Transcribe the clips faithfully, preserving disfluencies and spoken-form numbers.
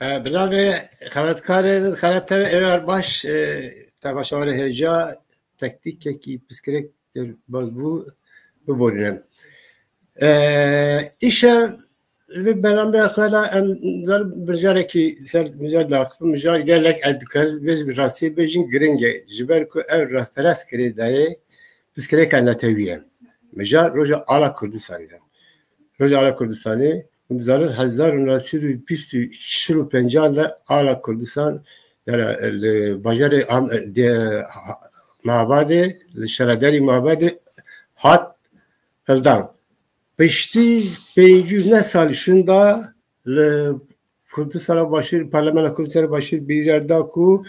E, bi navê xelatkarên xelat TV êvar baş, e, temaşevanê hêja tektîkekî piskirêk derbas bû, biborînin. E, îşev li bernameya xwe de em zanin mijarekî ser mijar dakifin, mijar gelek ez dikar bêjim, rastî bêjin giring e. Ji ber ku ev rasterast girêdayê piskirêka netewî ye. Mijar roja ala Kurdistanê ye. Roja ala Kurdistanê, hûn dizanin hezar û neh sed û bîst û çil û pêncan de ala Kurdistan, yani li bajarê Am-, de, Mehabadê, li şaredarî Mehabadê hat hildan. Piştî pêncî û neh sal şûnda li Kurdistana Başûr, Parlamentoya Kurdistana Başûr biryar da ku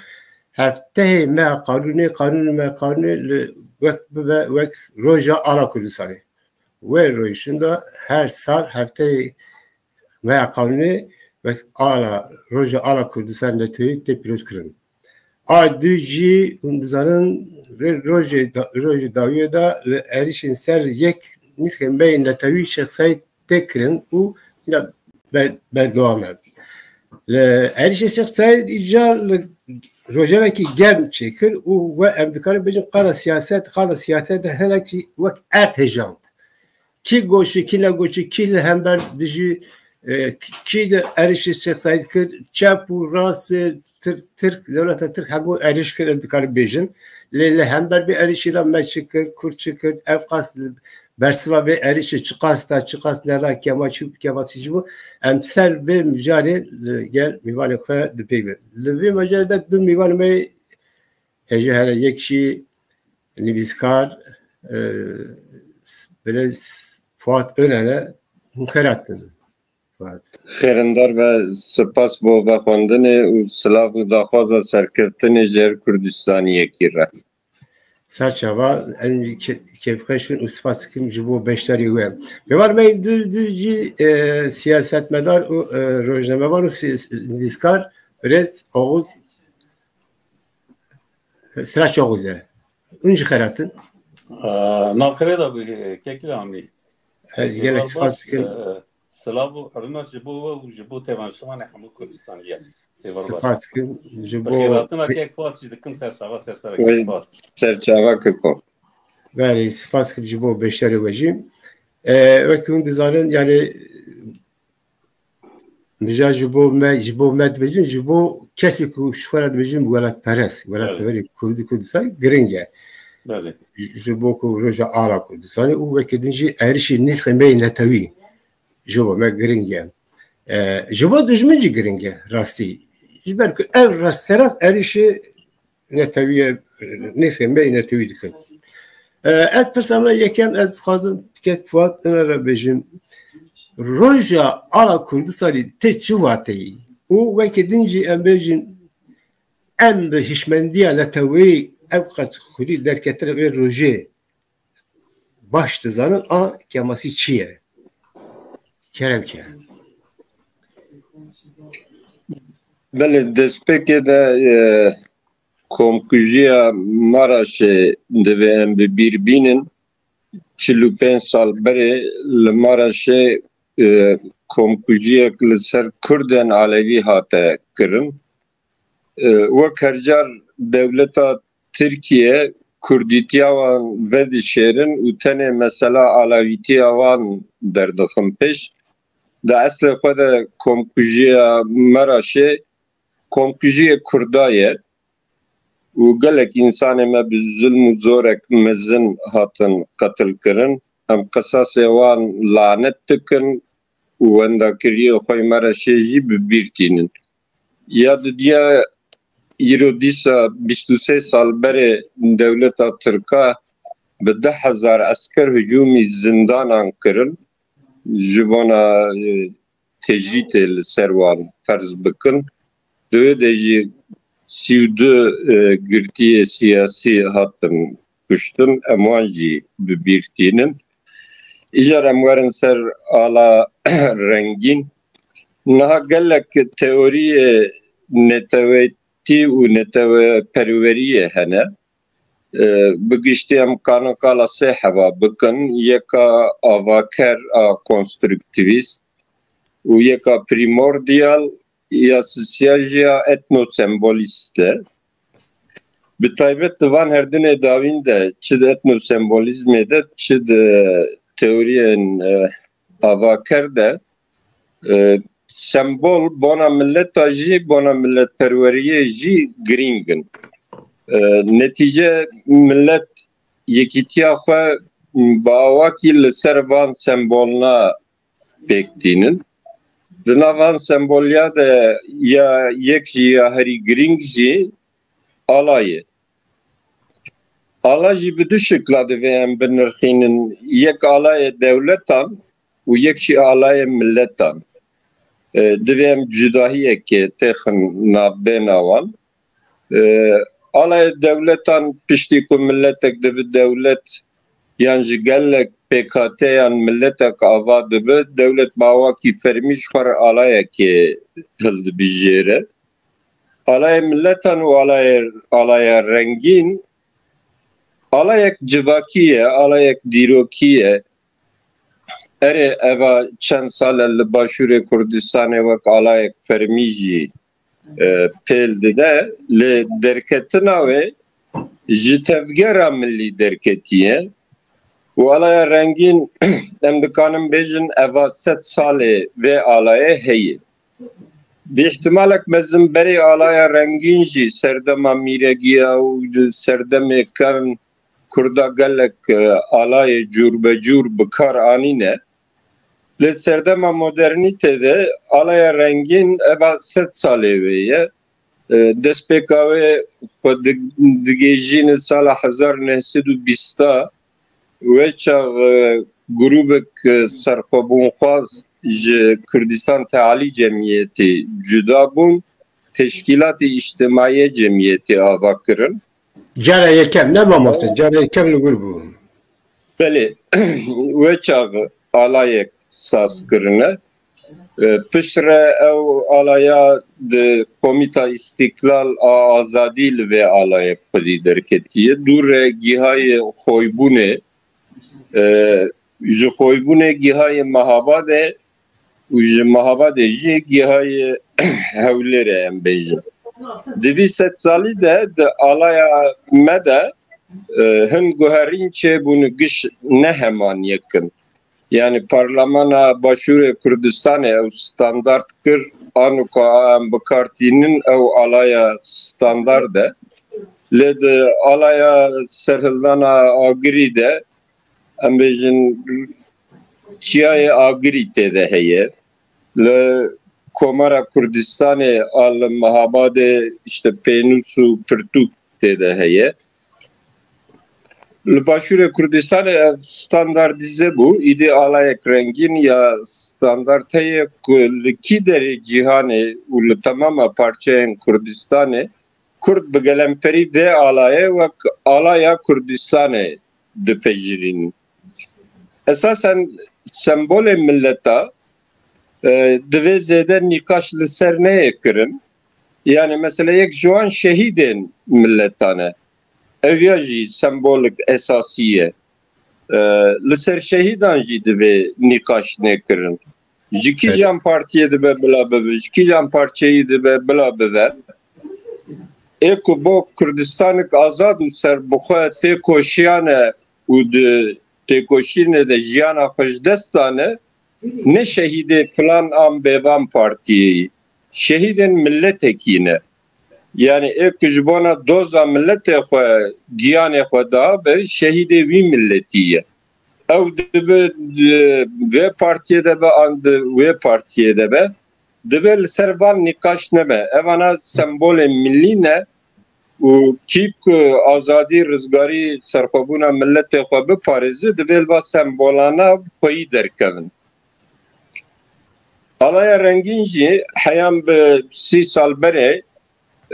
heftehê me qanûnê, qanûnê me qanûnê li wek bibe wek roja ala Kurdistanê. Wê rojê şûnda her sal heftehê me qanûnê wek ala, roja ala Kurdistan netewî tê pîroz kirin. A du jî hûn dizanin rê-, rojê da-, rojê dawiyê de li êrişên ser yek nirxên me yên netewî Şêx Seîd tê kirin û yine ber-, berdewam e. Li êrişê Şêx Seîd îcar li rojevekî germ çêkir û we em dikarin bêjin qada siyaset, qada siyaset de hinek jî wek erd hejand. Kî goşî, kî negoşî, kî li hember dijî, e, kî, kî di êrişê Şêx Seîd kir, çep û rast, e, Tirk, Tirk, dewleta Tirk hemû êriş kir, em dikarin bêjin. Lê li hember vê êrişê de me çi kir, Kurd çi kir, ev qas bersiva vê êrişê çiqas da, çiqas neda, kema çi, kema çi ji bo. Em ser vê mijarê li gel mîvanê xwe dipeyvin. Li vê mijarê de du mîvanê me hêja hene, yek jî nivîskar, e, Birêz Fuat Öner e, hûn xêr hatin. Fuat. Xêrindar be, spas bo vexwendinê û silav û daxwaza serkeftinê ji her Kurdistaniyekî re. Serçava, em kê-, kêfxweş in û spas dikim ji bo beşdarî we. Mêvanê me du, du jî, e, siyasetmedar û, e, rojnamevan û si-, nivîskar Birêz Oğuz Siraç Oğuz e. Hûn jî xêr hatin. Aa, nav xêrê de bî, Kekî Amî. Ez gelek spas dikim. Silav û hurmet ji bo we û ji bo temaşevanê hemû Kurdistanê ye. Spas dikim. Ji bo xêratina Kek Fuat jî dikim serçava, ser sera Kek Fuat. Serçava Keko. Belê, spas dikim ji bo beşdarê we jî. E, wek hûn dizanin, yani, Mija ji bo me, ji bo me dibêjin, ji bo kesê ku ji xwe re dibêjin welatperest, welatperwerê Kurdî, Kurdistan giring e. Belê. Ji, ji bo ku roja ala Kurdistanê û weke din jî êrişê nirxê me yê netewî ji bo me giring e. E, ji bo dijmin jî giring e, rastî. Ji ber ku ev rasterast êrişê netewî ye, nêxê me yê netewî dikin. E, ez pirsa me yekem, ez dixwazim kek Fuat Öner re bêjim, roja ala Kurdistanê tê çi wateyî? Û weke din jî em bêjin, em bi hişmendiya neteweyî ev qet xwedî derketine vê rojê baş dizanin, a kemasî çi ye? Kerem ke. Belê, destpêkê de, e, komkujiya Maraşê divê em bi bîr bînin. Çil û pênc sal berê li Maraşê, e, komkujiyek li ser Kurdên Alevî hate kirin. E, wek her car dewleta Tirkiye Kurdîtiya wan vedişêrin û tenê mesela Alevîtiya wan derdixin pêş. Di eslê xwe de komkujiya Meraşê komkujiyê Kurda ye û gelek însanê me bi zulm û zorek mezin hatin qetilkirin. Em qisasê wan lanet dikin û wendakiriyê xwe yê Meraşê jî bi bîr tînin. Ya didiya îro dîsa bîst û sê sal berê dewleta Tirka bi deh hezar esker hicûmî zindanan kirin, ji bona, e, tecrîtê li ser wan ferz bikin. Di wê de jî sî û du, e, girtiyê siyasî hatin kuştin, em wan jî bi bîr tînin. Îcar em werin ser ala rengîn. Niha gelek teoriyê neteweytî û neteweperweriyê hene. E, bi giştî em kanin kala sê heva bikin. Yeka avaker a konstruktîvîst û yeka primordial ya sosiyajî ya etnosembolîst e. Bi taybet di van herdinê dawîn de, çi di etnosembolîzmê de, çi di teoriyên, e, avaker de, e, sembol bona mileta jî, bona milletperweriyê jî girîng in. E, netîce millet yekîtiya xwe bi awakî li ser van sembolna pêk tînin. Di nav van semboliya de ya yek jî ya herî girîng jî ala ye. Ala jî bi du şikla divê em binirxînin. Yek alayê dewletan û yek jî alayê miletan. E, divê em cudahiyekê têxin navbêna wan. E, alayê dewletan piştî ku miletek dibi dewlet yan ji gelek pêkhateyan miletek ava dibi, dewlet bi awakî fermî ji xwe re alayekê hildibijêre. Alayê miletan û alayê, alaya rengîn, alayek civakî ye, alayek dîrokî ye. Erê, eva çend sal e li Başûrê Kurdistanê wek alayek fermî jî, e, pêl dide, lê derketina wê ji tevgera milî derketiye û alaya rengîn, em dikanin bêjin, eva sed salê vê alayê heye. Bi îhtimalek mezin berê alaya rengîn jî serdema mîregiya û di serdemê kevn Kurda gelek, e, alayê cûrbecûr bi kar anîne. Lê serdema modernîtê de alaya rengîn eva sed salê wê ye. E, destpêka wê xwe dig-, digihîjîne sala hezar neh sed û bîsta. Wê çax, e, grûbek, e, serxwebûnxwaz ji Kurdistan Tealî Cemiyetê cuda bûn, Teşkîlatê Îctimaiyê Cemiyetê ava kirin. Cara yekem, ne mamoste, cara yekem li wir bû. Belê, wê çax alayek saz kirine. E, piştre ew alaya di Komîta Îstîklal a Azadî li vê alayê xwedî derketiye. Dû re gihayê Xoybûnê, e, ji Xoybûnê gihayê Mehabadê û ji Mehabadê jî gihayê Hewlêrê, em bêjin. Di vî sedsalî de di alaya me de, e, hin guherîn çêbûn, giş ne heman yek in. Yani Parlemana Başûrê Kurdistanê ew standart kir, anûka em bi kar tînin ew alaya standard e. Lê di alaya serhildana Agirî de, em bêjin, çiyayê Agirî tê de heye. Li Komara Kurdistanê a li Mehabadê, işte, pênûs û pirtûk tê de heye. Li Başûrê Kurdistanê ev standardîze bû. Îdî alayek rengîn ya standard heye ku li kî derê cîhanê û li temama parçeyên Kurdistanê Kurd bi gelemperî vê alayê wek alaya Kurdistanê dipejirînin. Esasen sembolê mileta, e, divê zêde nîqaş li ser neyê kirin. Yani mesela yek ji wan şehîdên miletan e. Ev ya jî sembolik esasî ye. E, li ser şehîdan jî divê nîqaş nekirin. Ji kîjan partiyê dibe bila bibe, ji kîjan parçeyî dibe bila bibe. Ê ku bo Kurdistanik azad û serbixwe têkoşiyane û di têkoşînê de jiyana xwe ji dest dane, ne şehîdê filan an bêvan partiyê yî. Şehîdên miletekî ne. Yani ê ku ji bona doza miletê xwe giyanê xwe da be, şehîdê wî miletî ye. Ew dibe di vê partiyê de be an di wê partiyê de be, dibe li ser van nîqaş nebe. Evana sembolên milî ne û kî ku azadî, rizgarî, serxwebûna miletê xwe biparêze, divê li va sembolana xweyî derkevin. Alaya rengîn jî heyan bi sî sal berê,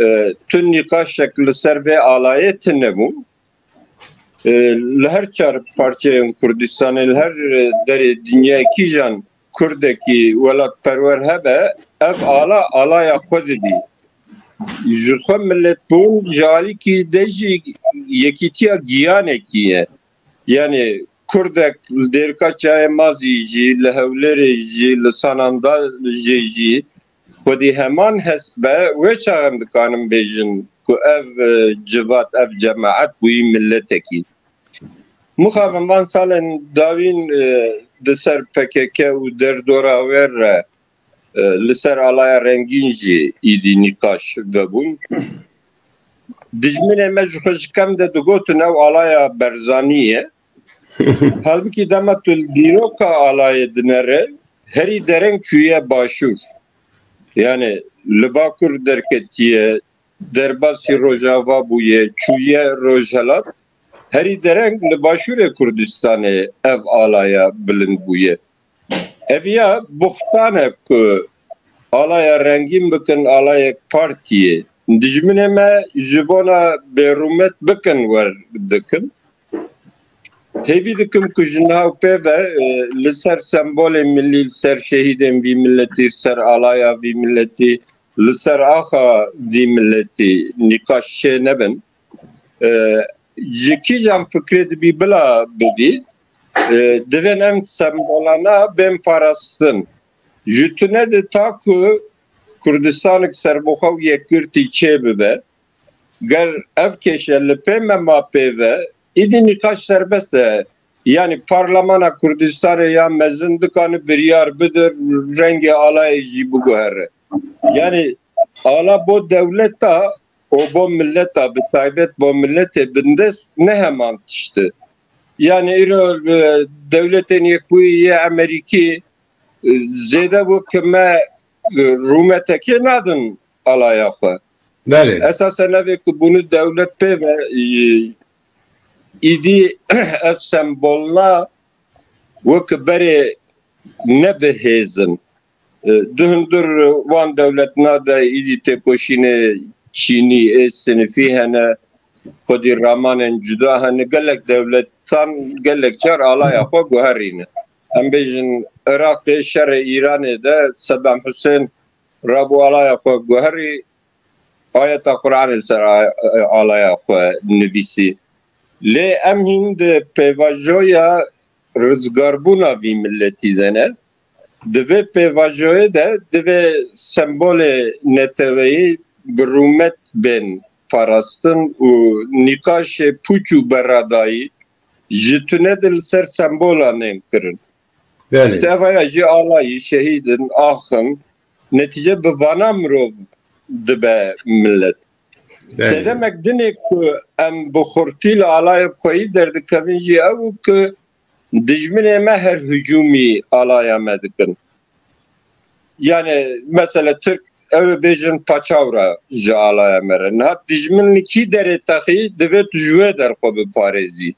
e, tu nîqaşek li ser vê alayê tune bû. E, li her çar parçeyên Kurdistanê, li her, e, derê dinyayê kîjan Kurdekî welatperwer hebe, ev ala, alaya xwe didî. Ji xwe miletbûn, ji alîkî de jî yekîtiya giyanekî ye. Yani Kurdek li Dêrika Çayê Mazî jî, li Hewlêrê jî, li Sanandajê jî, Xwedî heman hest be, wê çax em dikarin bêjin ku ev, e, civat, ev cemaet bûyî miletekî. Mixabin van salên dawîn, e, di ser P K K û derdora wê re, e, li ser alaya rengîn jî îdî nîqaş vebûn. Dijminê me ji xwe ji kem de digotin ew alaya Berzanî ye. Halbikî dema tu li dîroka alayê dinere, herî dereng çûye başûr. Yani li Bakur derketiye, derbasî Rojava bûye, çûye Rojhelat. Herî dereng li Başûrê Kurdistanê ev alaya bilind bûye. Ev ya buxtan e ku alaya rengîn bikin, alayek partiyê. Dijminê me ji bona bêrûmet bikin wer dikin. Hêvî dikim ku ji niha û pê ve, e, li ser sembolên milî, li ser şehîdên vî miletî, li ser alaya vî miletî, li ser axa vî miletî nîqaş çê nebin. E, ji kîjan fikrê dibî bila bibî, e, divên em sembolana bên parastin. Ji tune de ta ku Kurdistanek serbixwe û yekgirtî çê bibe, ger ev kêşe li pê me ma pê ve, îdî nîqaş serbest e. Yani Parlemana Kurdistanê ya mezin dikane biryar bide, rengê alayê jî biguhere. Yani ala bo dewleta û bo mileta, bi taybet bo miletê bindest ne heman tişt e. Yani îro, e, Dewletên Yekbûyî yê Amerîkî, e, zêde bû ku me, e, rûmetekê nadin alaya xwe. Belê. Esasen ev ê ku bûne dewlet pê ve, e, îdî ev sembolna wek berê nebihêzin. E, di hundir wan dewletna de îdî têkoşînê çînî ê sinifî hene, xwedî ramanên cuda hene. Gelek dewletan gelek car alaya xwe guherîne. Em bêjin Iraqê şerê Îranê de Sedam Husên rabû alaya xwe guherî, ayeta Quranê li ser a-, alaya xwe nivîsî. Lê em hîn di pêvajoya rizgarbûna vî miletî de ne. Di vê pêvajoyê de divê sembolê neteweyî bi rûmet bên parastin û nîqaşê pûç û beradayî ji tune de li ser sembola nên kirin. Belê. Tevaya jî alayî, şehîd in, ax in. Netîce bi vana mirov dibe milet. Belê. Sedemek dinê ku em bi xurtî li alayê xweyî derdikevin jî ew ku dijminê me her hicûmî alaya me dikin. Yani mesela Tirk ew ê bêjin paçavra ji alaya me re. Niha dijmin li kî derê texî divê tu ji wê der xwe biparêzî.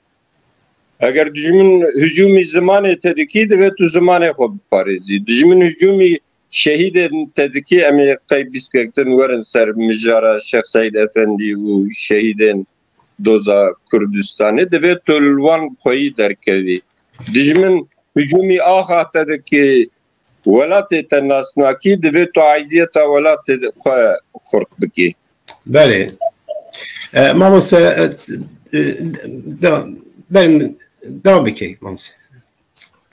Eger dijmin hicûmî zimanê te dikî, divê tu zimanê xwe biparêzî. Dijmin hicûmî şehîdên te dikî, em ê qey bîskek din werin ser mijara Şêx Seîd Efendî û şehîdên doza Kurdistanê, divê tu li wan xweyî derkevî. Dijmin hicûmî axa te dikî, welatê te nas nakî, divê tu aîdiyeta welatê xwe xurt bikî. Belê. E, mamoste, e, e, da, benim, devam bikey, mamoste.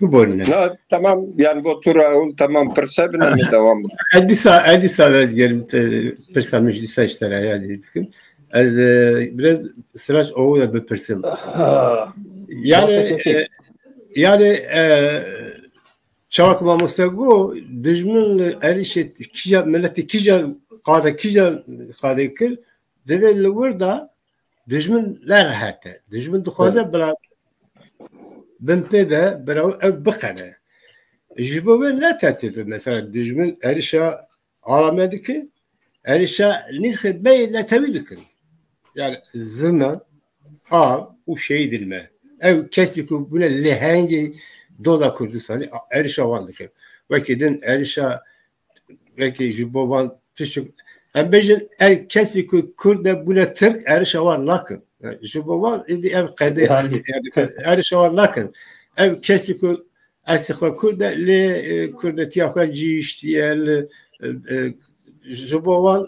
Bu bölümde. Na, tamam, yani bu tur ol, tamam, pirse bine mi devam? Edisa, Edisa ve diyelim, e, pirsa meclise işte, yani, diyelim. Ez, e, biraz Sirac Oğuz'a bir pirsim. Ha. Yani, Mamoste, e, yani, e, Çawa ku mamoste got, dijmin li êrîşê kîja, miletê kîja qade, kîja qade kir, divê li wir de dijmin nerehet e. Dijmin dixwaze, evet, bila bin pê de, bila ew biqede. Ji bo wê ne tehdît e, mesela dijmin êrîşa alame dike, êrîşa nirxê beyê netewî dikin. Yani ziman, av û şehîdin me. Ew kesî ku bûne lehengê doza Kurdistanê, êrîşa wan dikin. Wekî din êrîşa, wekî ji bo wan tişt, em bêjin, ev kesî ku Kurd e bûne Tirk, êrîşa wan nakin. Yani ji bo wan êdî ev qedê, yani, yani êrîşa wan nakin. Ev kesî ku eslê xwe Kurd e, lê, e, Kurdetiya xwe cihiştiye, li, e, e, ji bo wan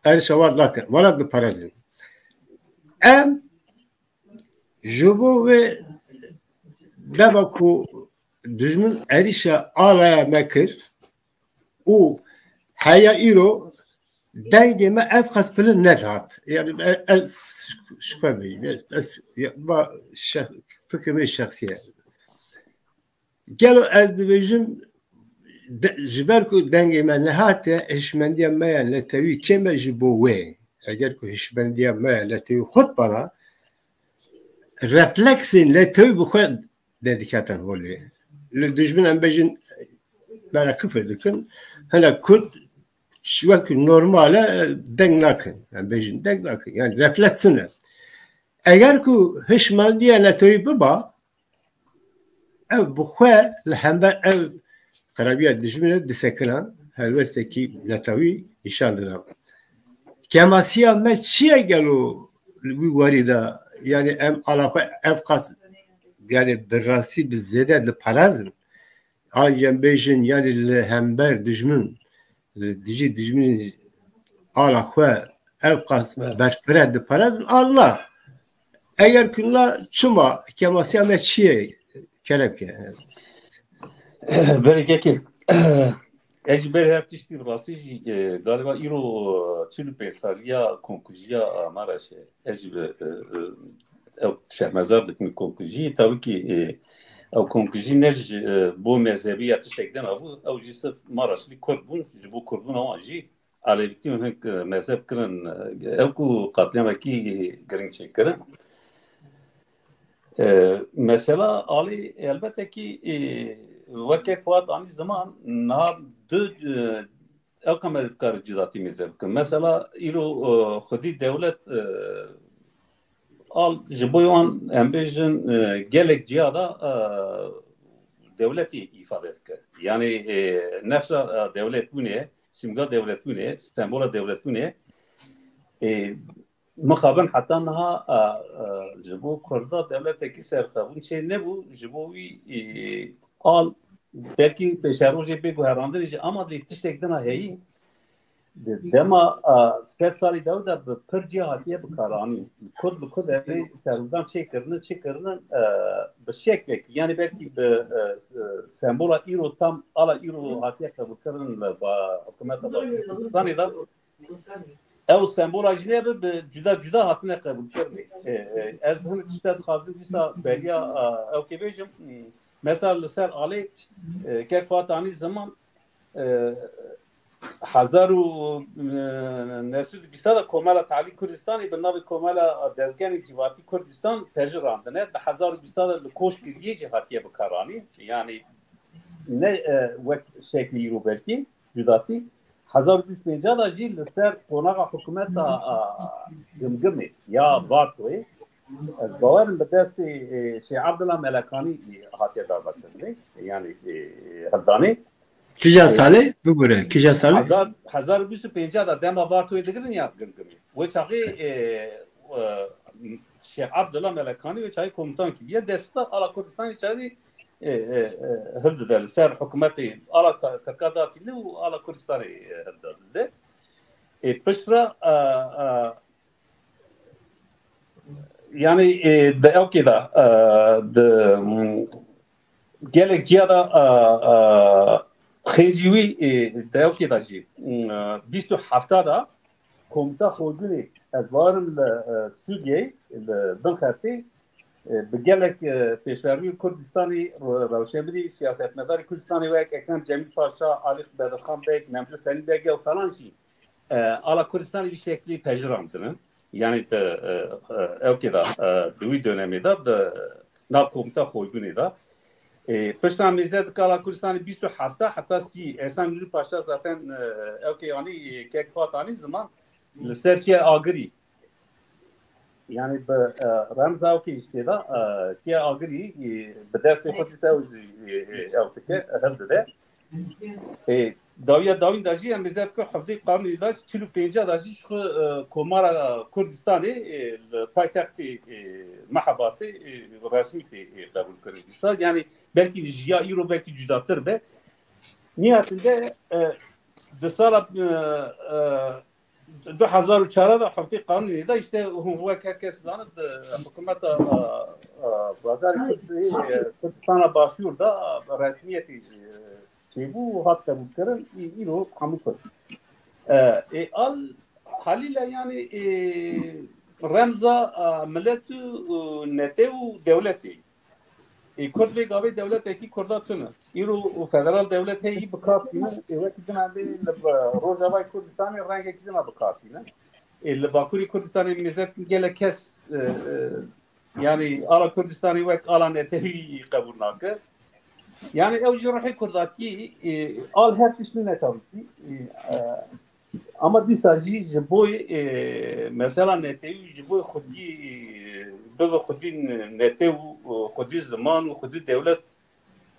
êrîşa wan nakin. Wana diparêzin. Em ji bo wê dema ku dijmin êrîşa alaya me kir û Heya îro dengê me ev qas bilind nedihat. Yani e- ez şikwe bêjim. Ez, ez ya, ma şex, fikir me şexsiye. Gelo ez dibêjim de- ji ber ku dengê me nehate, hişmendiya me ya netewî kêm e ji bo wê. Eger ku hişmendiya me ya netewî xurt bana, refleksên netewî bi xwe derdiketin holê. Li dijmin em bêjin me re kifir dikin. Hene Kurd wek normal e deng nakin. Em bêjin deng nakin. Yani refleks tune. Eger ku hişmendiya netewî biba, ev bi xwe li hember ev qerebiya dijmin e disekinan, helwestekî netewî nîşan dida. Kemasiya me çi ye gelo li wî warî de? Yani em ala xwe ev qas, yani bi rastî bi zêde diparezin. An em bêjin yani li hember dijmin, li dijî dijminî ala xwe ev qas Evet. berfireh diparezin an na? Eger ku na, çima, kemasiya me çi ye? Kerem ke. Berê kekê. Ez ji ber her tiştî rastî jî e, galiba îro çil û pênc saliya komkujiya Maraşê. Ez jî e, e, e, ew şermezar dikim komkujî. Tabii ki e, ew komkujî ne ji e, bo mezhebî ya tiştek din abû. Ew jî sirf Maraşlî Kurd bûn. Ji bo Kurdbûna wan jî Alevîtî û hin mezheb kirin, ew ku qetlîamekî giring çêkirin. E, mesela alî elbette ki e, weke Fuat anî ziman niha du e, ew ka me dikare cudatî mêze bikin. Mesela îro e, xwedî dewlet e, al ji bo wan em bêjin e, gelek ciya da e, dewletî îfade dike. Yani e, nexşa e, dewlet bûne, sîmga dewlet bûne, sembola dewlet bûne. E, mixabin heta niha e, e, ji bo Kurda dewletekî serxwebûn çê nebû, ji bo wî e, al belkî pêşerojê bê guherandinê ji ama lê tiştek dina heyî. Di dema e, sed salî dew de bi pir cih hatiye bikaranîn. Kurd bi Kurd evê serûdan çêkirine, çêkirine e, bi şeklekî, yani belkî bi e, e, sembola îro tam ala îro hatiye qebûlkirin li ba, hikûmeta Bakurê Kurdistanê de. Ew sembola jî nebe bi cuda cuda hatine qebûlkirinê. E, e, ez hin tişte dixwazim dîsa beriya e, ew kê bêjim. Mesela li ser alê e, kek Fuat anî ziman e, hezar û neh sed û bîst de Komela Tehlî Kurdistanê bi navê Komela Dezgenê Civakî Kurdistan pejirandine. Di hezar û bîst de li Koşkiriyê jî hatiye bikaranîn. Yani ne e, wek şeklî îro belkî cudatî. Hezar û du sed û pêncî de jî li ser qonaxa hikûmeta a, Gimgimê ya Vartoyê, ez bawerim bi destê e, Şêx Abdullah Melekanî hatiye darvekirinê, yani e, hildanê. Kîja salê? Bibûre, kîja salê? Hezar, hezar û du sed û pêncî de dema Vartoyê digirin ya Gimgimê. Wê çaxê e, e, Şêx Abdullah Melekanî wê çaxê komutan kiriye. Destûra ala Kurdistanê çaxê e, e, e, hildide li ser hikûmetê ala Tirka datîne û ala Kurdistanê e, hildide. E, piştre e, e, yani e, di ewkê de e, di mm, gelek ciya de e, e, xêncî wî e, di ewkê de jî mm, e, bîst û heft de komuta Xoybûnê ez bawerim li e, Sûriyeyê li bin xertê e, bi gelek e, pêşmergî Kurdistanî, ro- rewşenbîrî, siyasetmedarî Kurdistanî wek Ekrem Cemîl Paşa, Alî Bedirxan Beg, Memdûh Senî Beg û falan jî e, ala Kurdistanî vî şeklî pejirandine. Yani te, e, e, ewkê de e, di wî dönemê de di nav komuta Xoybûnê de. E, pişta mêze dike ala Kurdistanî bîst û heft heta sî. Êsan Nûrî Paşa zaten e, ewkê anî, e, kek Fuat anî ziman li ser çiye agirî. Yani bi e, remza ewkê îştê de e, çiye agirî e, bi destê xwe dîsa ew jî, e, e, ew dike, hildide. E, dawiya dawîn de jî em mêze dike heftê Kanûnê de çil û pênc de jî ji xwe e, Komara Kurdistanê e, li paytextê e, Mehebatê e, resmî tê e, qebûl kirin. Dîsa yani belkî ji ya îro belkî cudatir be. Nihayetinde e, di sala e, e, du hezar û çar de heftê Kanûnê de işte hûn wek her kes zanit e, hikûmeta e, e, Bajarê Kurd, e, Kurdistana Başûr de e, resmiyetî e, çêbû û hat qebûlkirin, î-, îro hemû Kurd. E, ê, al halîle, yanî, ê, remza, e, milet û, û netê û dewletê. Ê, Kurd vê gavê dewletekî Kurda tune. Îro û federal dewlet heyî bi kar tînin. Ê, wekî din em bê li, e, Rojavayê Kurdistanê rengekî din a bi kar tînin. Ê, li Bakurê Kurdistanê mêzet gelek kes, e, e, yanî ala Kurdistanê wek ala netewî qebûl nake. Yanî ew jî ruhê kurdatiyê, e, al her tişt netewî. E, e, ama dîsa jî ji bo, e, mesela netewî ji bo xwedî, e, bibe xwedî netew û xwedî ziman û xwedî dewlet,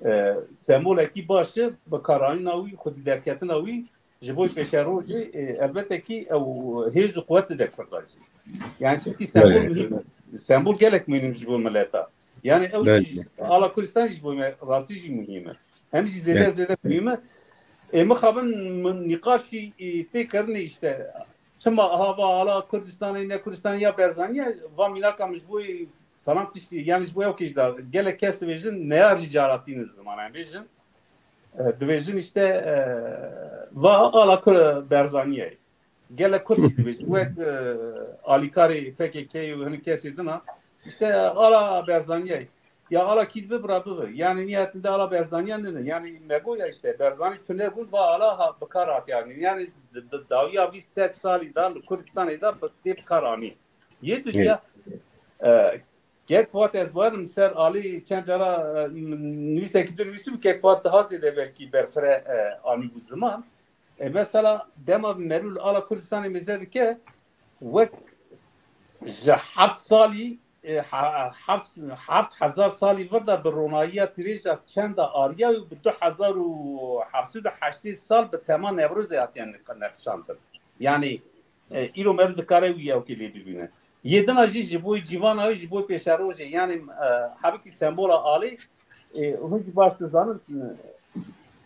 e, sembolekî baş e, bikaranîna wî, xwedî derketina wî ji bo pêşerojê, e, elbette kî ew hêz û quwet dide Kurda jî. Yani çimkî sembol Belê. Muhîm e. Sembol gelek muhîm ji bo mileta. Yani ew Belê. Jî ala Kurdistan jî bo me rastî jî muhîm e. Hem jî zêde Belê. Zêde muhîm e. E, mixabin min nîqaşî, e, tê kirinê işte. Çima hava ala Kurdistanê ne Kurdistan ya Berzaniye, va mînaka min ji bo falan tiştî, yani ji bo ew kêj da gelek kes dibêjin, neyar jî caratînin ziman, em bêjin. E, dibêjin işte, e, va ala Kur-, Berzaniye. Gelek Kurd jî dibêjin. Wek, e, alîkarê P K K û hinek kesê din a. İşte ala Berzaniye. Ya ala kî dibe bira bibe. Yani nihayetinde ala Berzaniye nene. Yani mego ya işte. Berzani tune bûn va ala ha, bi kar hat yani. Yani d-, d-, dawiya vî sed salî da li Kurdistanê da bi, tê bi kar anî. Yê dunya, e, Kek Fuat ez bawerim ser alî çend cara, e, nivîsekî du nivîsî bû, Kek Fuat daha zêde belkî berfire, e, anî bû ziman. E, mesela dema merû li ala Kurdistanê mêze dike, wek ji heft salî, e, ha-, heft, heft hezar salî vir de bi ronayiya dirêja çenda ariya û bi du hezar û heft sed û heştê sal bi tema Newrozê hatiye nîq-, nîqişandin. Yani, e, îro meriv dikare wî ewkê lê bibîne. Yê dina jî ji bo cîvana wî, ji bo pêşerojê, yani, e, hebikî sembola alê, e, hûn jî baş dizanin,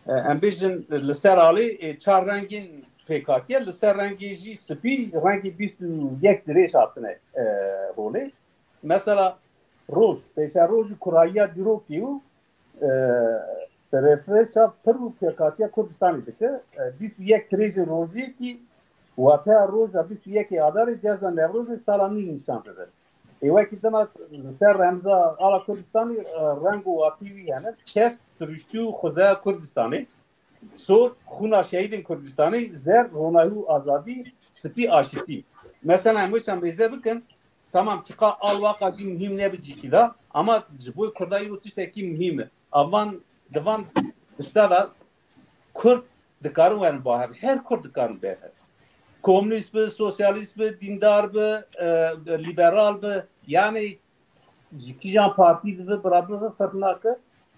e, em bêjin li ser alê, e, çar rengên pêk hatiye, li ser rengê jî spî, rengê bîst û yek dirêj hatine, e, holê. Mesela roj, pêşeroj û kurayiya dîrokê û, e, serefreşa pir û pêkhatiya Kurdistanê dike. E, bîst û yek dirêjên rojiyekî, wateya roja bîst û yekê Adarê ceza Newrozê sala nû nîşan dide. Ê wekî dina li ser remza ala Kurdistanê, e, reng û watî wî hene. Kesk, siruştî û xuzeya Kurdistanê. Sor, xûna şehîdên Kurdistanê, zer, ronahî û azadî, spî, aşitî. Mesela em wisa mêze bikin, tamam, çiqa al waqa jî muhîm ne bi cîkî de, ama ji bo Kurda îro tiştekî muhîm e. A van, di van tişta de Kurd dikarin werin ba hev, her Kurd dikarin ber hev. Komûnîst bi, sosyalîst bi, dîndar bi, e, lîberal bi, yani ji kîjan partî dibe, bira bibe, ferq nake.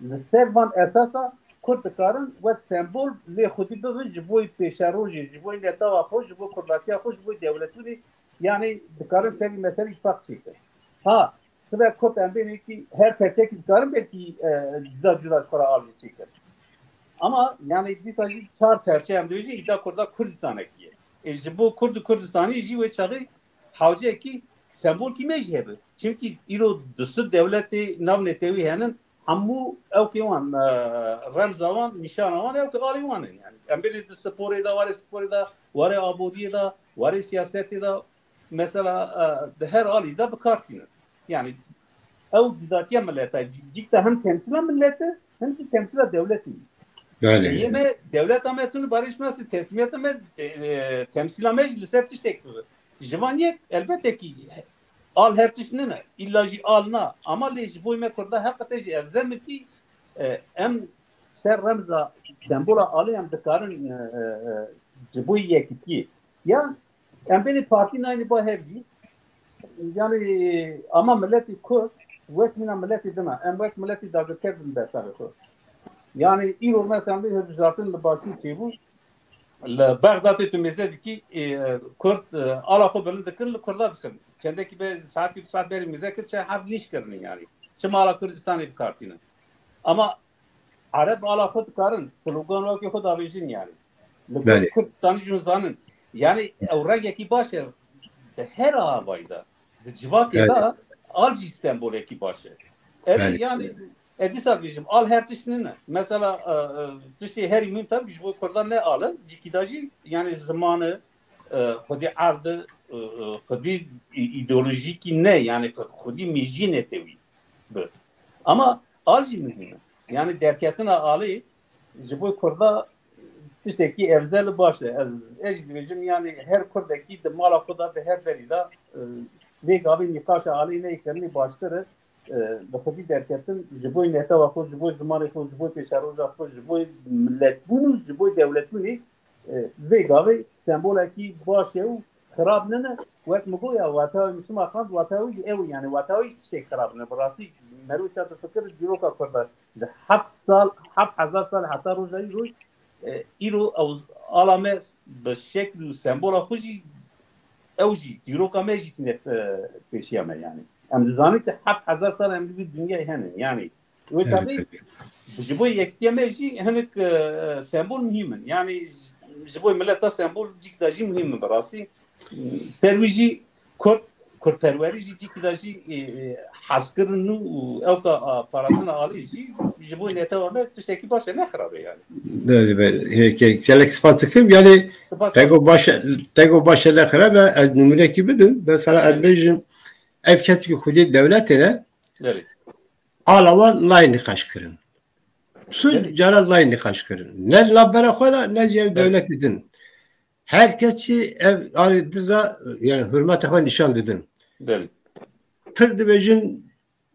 Li ser van esasa Kurd dikarin wek sembol lê xwedî bibin ji bo pêşerojê, ji bo netewa xwe, ji bo kurdatiya xwe, ji bo dewletûnê, yani dikarin serî meselî îtfaq çêkin. Ha, sibe Kurd em bênekî her perçekî dikarin belkî, e, cuda cuda ji xwe re alî çêkin. Ama yani dîsa jî çar perçe em dibêjin îta Kurda Kurdistanekî ye. E, ji bo Kurd û Kurdistanî jî wê çaxê hawceyekî sembolkî me jî hebe. Çimkî îro du sed dewletê nav netewî henin, hemû ewkê wan, e, remza wan, nîşana wan ewkê alî wan in. Yani em bênê di sporê de, warê sporê de, warê aboriyê de, warê siyasetê de, mesela, e, di her alî de bi kar tînin. Yani ew cudatiya millet e. Cîk de hem temsîla millet e, hem jî temsîla dewletê. Belê. Yê me, dewleta me tune barê ji me, teslimiyeta me, e, e, temsîla me jî li ser tiştek bibe. Ji van yek, elbette kî, al her tişt nine. Îlla jî al na. Ama lê ji bo me Kurda heqete jî ev zemikî, e, em ser remza, sembola alê em dikarin, e, e, e, ji bo yekitiyê. Ya em bênê partî nayînê ba hev jî. Yani ama miletî Kurd wek mîna miletî dina. Em wek miletî dagirker bin bersavê xwe. Yani îro mesela vê hilbijartin li Başûr çêbû. Li Bexdatê tu mêze dikî, e, Kurd, e, ala xwe bilind dikin, li Kurda dikin. Çendekî be, saetî du saet berî mêze kir, çend heb nîş kirinin yani. Çima ala Kurdistanê bikartînin? Ama Ereb ala xwe dikarin, slogan wekî xwe davêjin yani. Li Belê. Kurdistanî jî zanin. Yani ew rengekî baş e. Di her avayî de. Di civakê Belê. De al jî sembolekî baş e. Ev Belê. Yani E, dîsa dibêjim, al her tişt nîne. Mesela, e, e, tiştê herî muhîm tabii ji bo Kurdan ne al e, cîkî da jî, yani ziman e, e, xwedî erd e, e, e, xwedî î-, îdeolojîkî ne, yani xwedî mêjiyê netewî bi. Ama al jî muhîm e. Yani derketina alê ji bo Kurda tiştekî evzel baş e. Ez, ez jî dibêjim, yani her Kurdekî di mala xwe de, di her derî de, e, vê gavê nîqaşa alê neyê kirinê baştir e. E, bi xwedî derketin, ji bo netewa xwe, ji bo zimanê xwe, ji bo pêşeroja xwe, ji bo miletbûn û ji bo dewletbûnê, e, vê gavê sembolekî baş e û xirab nine. Wek min got ya, wata wî, min çima xwend, wata wî jî ew, yani wata wî tiştek xirab nine. Bi rastî, mero te difikir dîroka Kurda ji heft sal, heft hezar sal heta roja îro, e, îro ew ala me bi şekl û sembola xwe jî, ew jî dîroka me jî tîne, e, pêşiya me yani. Em dizanin ki heft hezar sal em di vî dinyayê hene. Yani wê Evet, tabii tabii. ji bo yekitiya me jî hinek, e, sembol muhîm in. Yani ji bo mileta sembol cîk da jî muhîm in bi rastî. Ser wî jî Kurd, Kurdperwerî jî cîkî da jî, e, e, hezkirin û ew ka, a, parastina alî jî ji bo netewa me tiştekî baş e, ne xirab e yani. Belê, belê. Hê, ke-, gelek spas dikim. Yani Spas. tego baş e, tego baş e, ne xirab e. Ez nimûnekî bidim. Mesela ez Evet. bêjim, ev kesî ki xwedî dewletê ne, Evet. ala wan nayê nîqaş kirin. Sun Evet. cara nayê nîqaş kirin. Ne li navbera xwe de, ne jî ev Evet. dewletê din. Her kesî ev alî din re, yani hurmeta xwe nîşan didin. Belê. Pir dibêjin,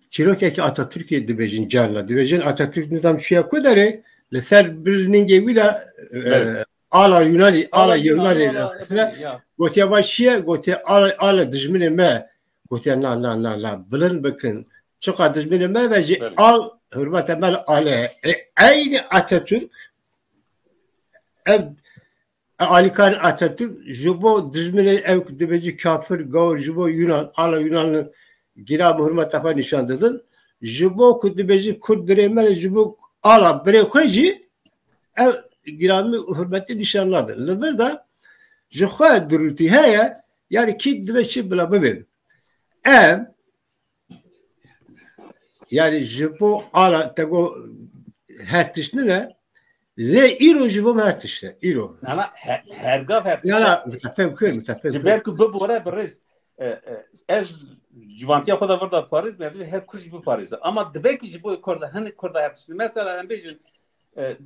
çîrokekî Atatürk'ê dibêjin carna. Dibêjin Atatürk nizam çûye ku derê, li ser bil ningê wî de, e, Belê. ala Yunanî, ala Ala Yunanî, Yunanî, ala rexistine. Ya. Gotiye va çi ye? Gotiye ala, ala dijminê me. Gotiye na, na, na, na, bilind bikin. Çiqa dijminê me ve jî Belê. al hurmeta me li ale. E, eynî Atatürk, ev E, alîkarên Atatürk ji bo dijminê ew ku dibêjî kafir, gawir, ji bo Yunan, ala Yunan giram û hurmeta xwe nîşan didin. Ji bo ku dibêjî Kurd birê me ne, ji bo ala birê xwe jî ev giramî û hurmetî nîşan nadin. Li vir de ji xwe dirûtî heye, yani kî dibe çi bila bibe. Em Yani ji bo ala te got her tişt nine, lê îro ji bo me her tişt e. Îro. Na, na, he-, her gav her tişt e. Na, na, min te fêm kir, min te fêm Ji kir. ber ku bibore bi rêz, e, e, ez ciwantiya xwe de vir da parêz, me divê her kur jî biparêze. Ama dibe ki ji bo Kurda, hinek Kurda her tişt e. Mesela em bêjin, e,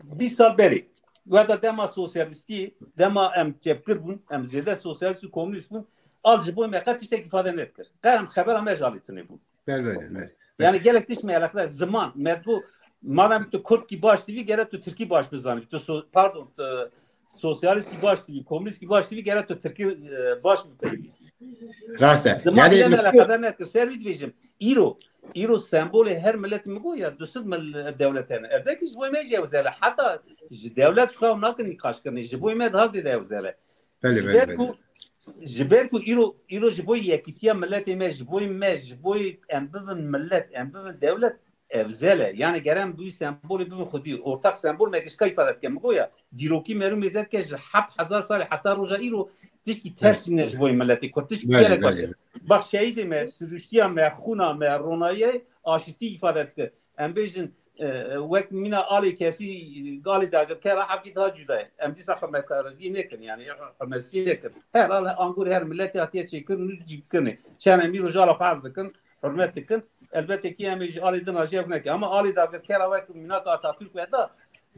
bîst sal berê, weda dema sosyalîstî, dema em çepgir bûn, em zêde sosyalîst û komûnîst bûn, al ji bo me qet tiştek îfade nedikir. Qet em xebera me ji alî tune bûn. Ber, ber, ber. Yani gelek tişt me eleqede ziman, me digo, madem tu Kurdkî baş dibî, gere tu Tirkî baş bizanî. Tu so-, pardon, tu sosyalîstkî baş dibî, komûnîstkî baş dibî, gere tu Tirkî, e, baş bipeyivî. Rast e. Ziman Yani bile me eleqede nedikir. Ser wî dibêjim. Îro, îro sembolê her miletî min got ya, du sed mil-, dewlet hene. Evdekî ji bo me jî ew zele. Heta ji dewlet ji xwe ew nakin nîqaşkirinê. Ji bo me daha zêde ew zele. Belê, Ji belê, ber belê. ku, ji ber ku îro, îro ji bo yekîtiya miletê me, ji bo me, ji bo em bibin milet, em bibin dewlet, ev zele. Yani gere em bi wî sembolê bibin xwedî. Ortak sembol me gişka îfade dike. Min got ya, dîrokî me rû mêze dike ji heft hezar salê heta roja îro tişkî ters Evet. çîne ji bo miletê Kurd. Tişkî Belê, gelek baş belê. e. Bak şehîdê me, siruştiya me, xûna me, ronayê aşitî îfade dike. Em bêjin, e, wek mîna alê kesî, alê dagirker a hevkî daha cuda ye. Em dîsa hurmetkarî nekin, yani hurmetsizî nekin. Her al, angor her miletê hatiye çêkirin û cî bikirinê. Çend em îro ji ala xwe hez dikin, hurmet dikin. Elbette ki em ê ji alê din a jî ev nekin. Ama alê dagirker a wek mînaka Atatürk ve da,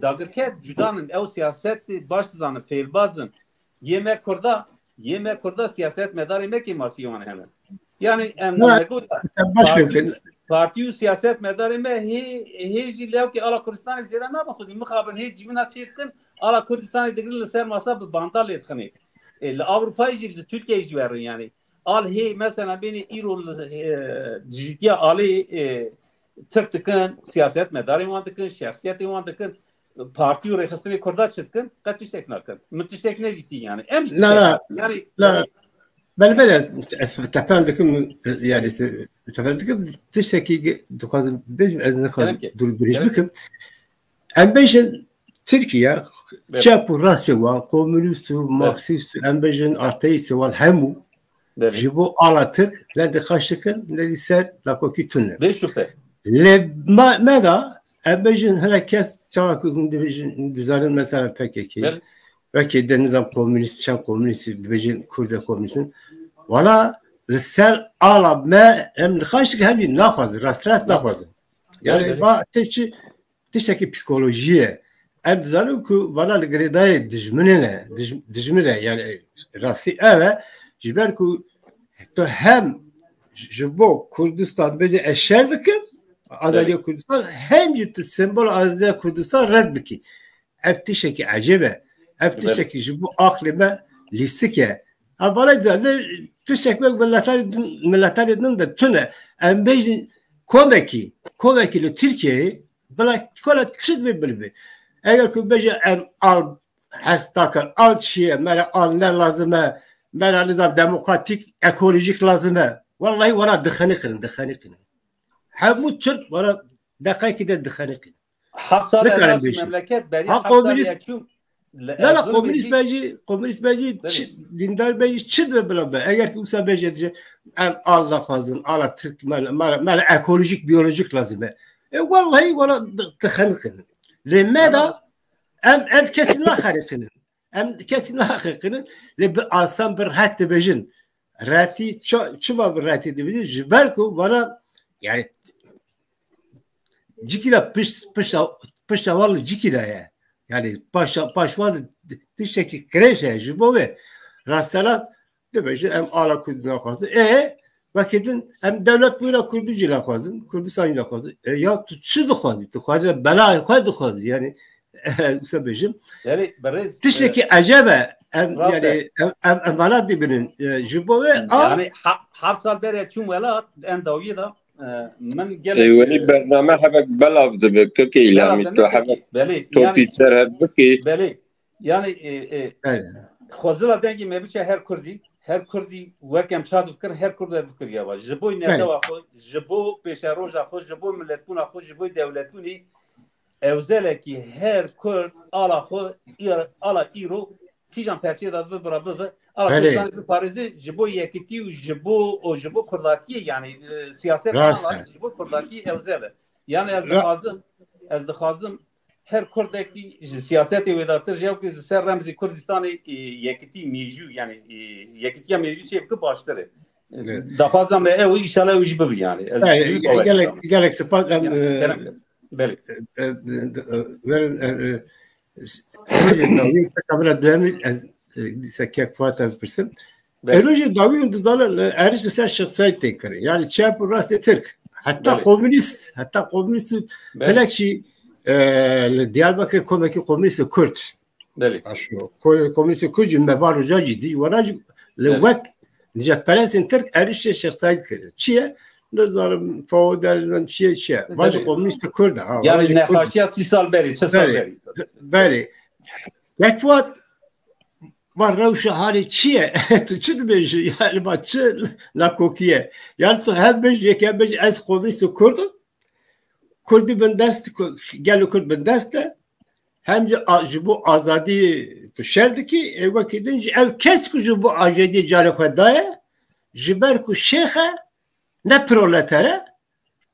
dagirker cudan in, ew siyaset baş dizanin, fêlbaz in. Yê me Kurda, yê me Kurda siyaset medarê me kêmasî wan hene. Yani em Ha, me got, te baş partî, mümkün. partî û siyaset medarê me hê, hê jî lewkê ala Kurdistanê zêde nabin xwedî. Mixabin hê civîna çê dikin, ala Kurdistanê digirin li ser masa bi banda lê dixinê. E, li Ewropayê jî, li Tirkiyeyê jî werin yani. Al hê mesela bênê îro li, e, dijîtiya alê, e, Tirk dikin, siyaset medarê wan dikin, şexsiyetê wan dikin. Partî û rêxistinê Kurda çi dikin? Qet tiştek nakin. Min tiştek nedîtî yani. Em jî Na, tiştek na, yani, na. yani Belê, belê, ez, ez tefan dikim, yani, te-, tefan dikim, tiştekî ge-, dixwazim bêjim, ez nixwazim Gerek e. dur-, dirêj Gerek e. bikim. Em bêjin Tirkiye, Evet. çep û rastê wan, komûnîst û Evet. marksîst û em bêjin ateîst wan hemû Belê. ji bo ala Tirk ne nîqaş dikin, ne dî ser nakokî tune. Bê şüphe. Lê ma, me da, em bêjin, hele kes çawa ku hûn dibêjin, dizanin mesela P K K, Belê. Wekî de nizam komûnîst, çend komûnîst dibêjin, Kurd e komûnîst in. Wala li ser ala me em nîqaşek hemî naxwazin, rast rast naxwazin. Yani Belê. ba tê çi, tiştekî psikolojî ye. Em dizanin ku vana li girêdayê dijminê ne, dij-, dijmin e, yani rastî ev e, ji ber ku tu hem ji bo Kurdistan bêjî ez şer dikim, azadiya Belê. Kurdistan, hem jî tu sembol azadiya Kurdistan red bikî. Ev tiştekî ecêb e. Ev Belê. tiştekî ji bo aqlê me lîstik e. Ev bala güzel, tiştek wek miletanê din, miletanê din de tune. Em bêjin komekî, komekî li Tirkiyeyê, bila kola çi dibe bilibe. Eger ku bêje em al hes nakin, al çi ye, me re al ne lazim e, me re nizam demokratîk, ekolojîk lazim e. Wellahî wala dixeniqin, dixeniqin. Hemû Tirk wala deqekî de dixeniqin. Heft sal Nikarin Erbaş bêjin. Memleket berî Ha heft sal komünist- ya çû. Le- La la Erzurum komünist jî- bejî, komünist bejî, Belê. çi, dîndar bejî, çi dibe bila be. Eger ki wisa bejê dije, em al naxwazin, ala Tirk, me, me, me ekolojik, biyolojik lazim e. E, wallahî, wala di- dixeniqin. Lê me da, em, em kesî naxeniqinin. Em kesî naxeniqinin. Lê bi asan, bi rehet dibêjin. Rehetî, ça- çima bi rehetî dibêjin? Ji ber ku vana, yani, cikî de pişt, pişta, pişta wan li cikî de ye. Yani paşa, paşman tiştekî kirêş heye ji bo wê. Rastela dibêjin em ala Kurdî naxwazin. Ê, wekî din em dewlet bûyîna Kurdî jî naxwazin, Kurdistan jî naxwazin. E, ya tu çi dixwazî? Tu xwedî belayê xwe dixwazî. Yani wisa bêjim. Yani birêz, Tiştekî e, eceb e. Em, rast yani, e. em, em, em vana dibinin. E, ji bo wê a Yani ha- heft sal berê çûm welat en dawiyê de, e, min gelek, Ê welî e, bername hevek belav dibe, kekê Îlhamî, tu hevek Belê, topî yani, ser hev bikî. Belê. Yani, e, e, Evet. Xwezila dengê me biçe her Kurdî, her Kurdî wek em ça dikirin, her Kurd ev fikir ya va. Ji bo Evet. netewa xwe, ji bo pêşeroja xwe, ji bo miletbûna xwe, ji bo dewletbûnê, ewzelekî her Kurd ala xwe, î- ala îro, kîjan perçeyê de bibe, bira bibe, ala Belê. Kurdistanê biparêze, ji bo yekitî û ji bo, û ji bo Kurdatiyê, yani, e, siyaset Rast ala, e. ji bo Kurdatiyê ewzel e. Yani ez Ra- dixwazim, ez dixwazim her Kurdekî ji siyasetê wêdatir ji ew ku ji ser remzê Kurdistanê, e, yekitî mêjû, yani, e, yekitiya mêjû çê bike baştir e. Evet. Daxwaza me ew, înşallah ew jî bibe yani. Ez Yani, jî bawer gelek, dixwazim. gelek spas, em, Ya, e, kerem. Belê. e, e, e, verin, e, e, rojê dawî, peka bira duyemî, ez, e, dîsa kek Fuat em pirsim. Belê. E, rojê dawî hûn dizanin, e, êrîş li ser Şêx Seîd tê kirin. Yani çep û rastê Tirk. Heta Belê. komünîst, heta komünîst û Belê. gelek jî, e, li Diyarbekirê komekî komünîst û Kurd. Belê. Aşo. Ko-, komünîst û Kurd jî me va roja jî dî. Wala jî li Belê. wek nijadperestên Tirk êrîşê Şêx Seîd kirin. Çi ye? Nizanim, fawder, nizanim çi ye, çi ye. Belê. Vajî komünîst û Kurd e, ha. Yani Vajî Kurd. nexaşiya sî sal berî, çi sal Belê. berî. Belê. Wek Fuat, va rewşa halê çi ye? Tu çi dibêjî? Yani va çi nakokî ye? Yani tu hem bêjî, yek hem bêjî ez komünîst û Kurd im. Kurdî bindest, ku-, gelo Kurd bindest e. Hem jî a-, ji bo azadî tu şer dikî, ê wekî din jî ev kes ku ji bo azadiyê canê xwe daye, ji ber ku şêx e, ne proleter e,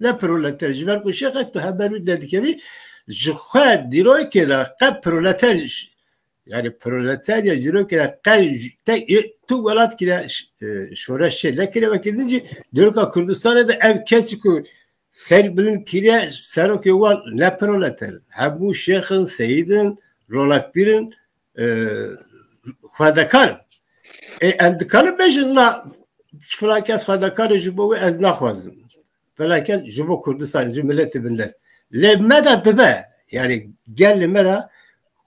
ne proleter. Ji ber ku şêx e, tu heber wî nedikevî, ji xwe dîrokê de qe proleter, yani proleter ya dîrokê de qe j-, te, tu welat kire, e, şoreş çê nekire, wekî din jî dîroka Kurdistanê de ev kesî ku ser bilind kiriye, serokê wan ne proleter in. Hemû şêx in, seyîd in, rolekbîr in, e, xwedekar in. Ê, em dikarin bêjin, na, filan kes xwedekar e, ji bo wê ez naxwazim. Filan kes ji bo Kurdistan, ji miletê bindest. Lê me de dibe, yani gelê me de,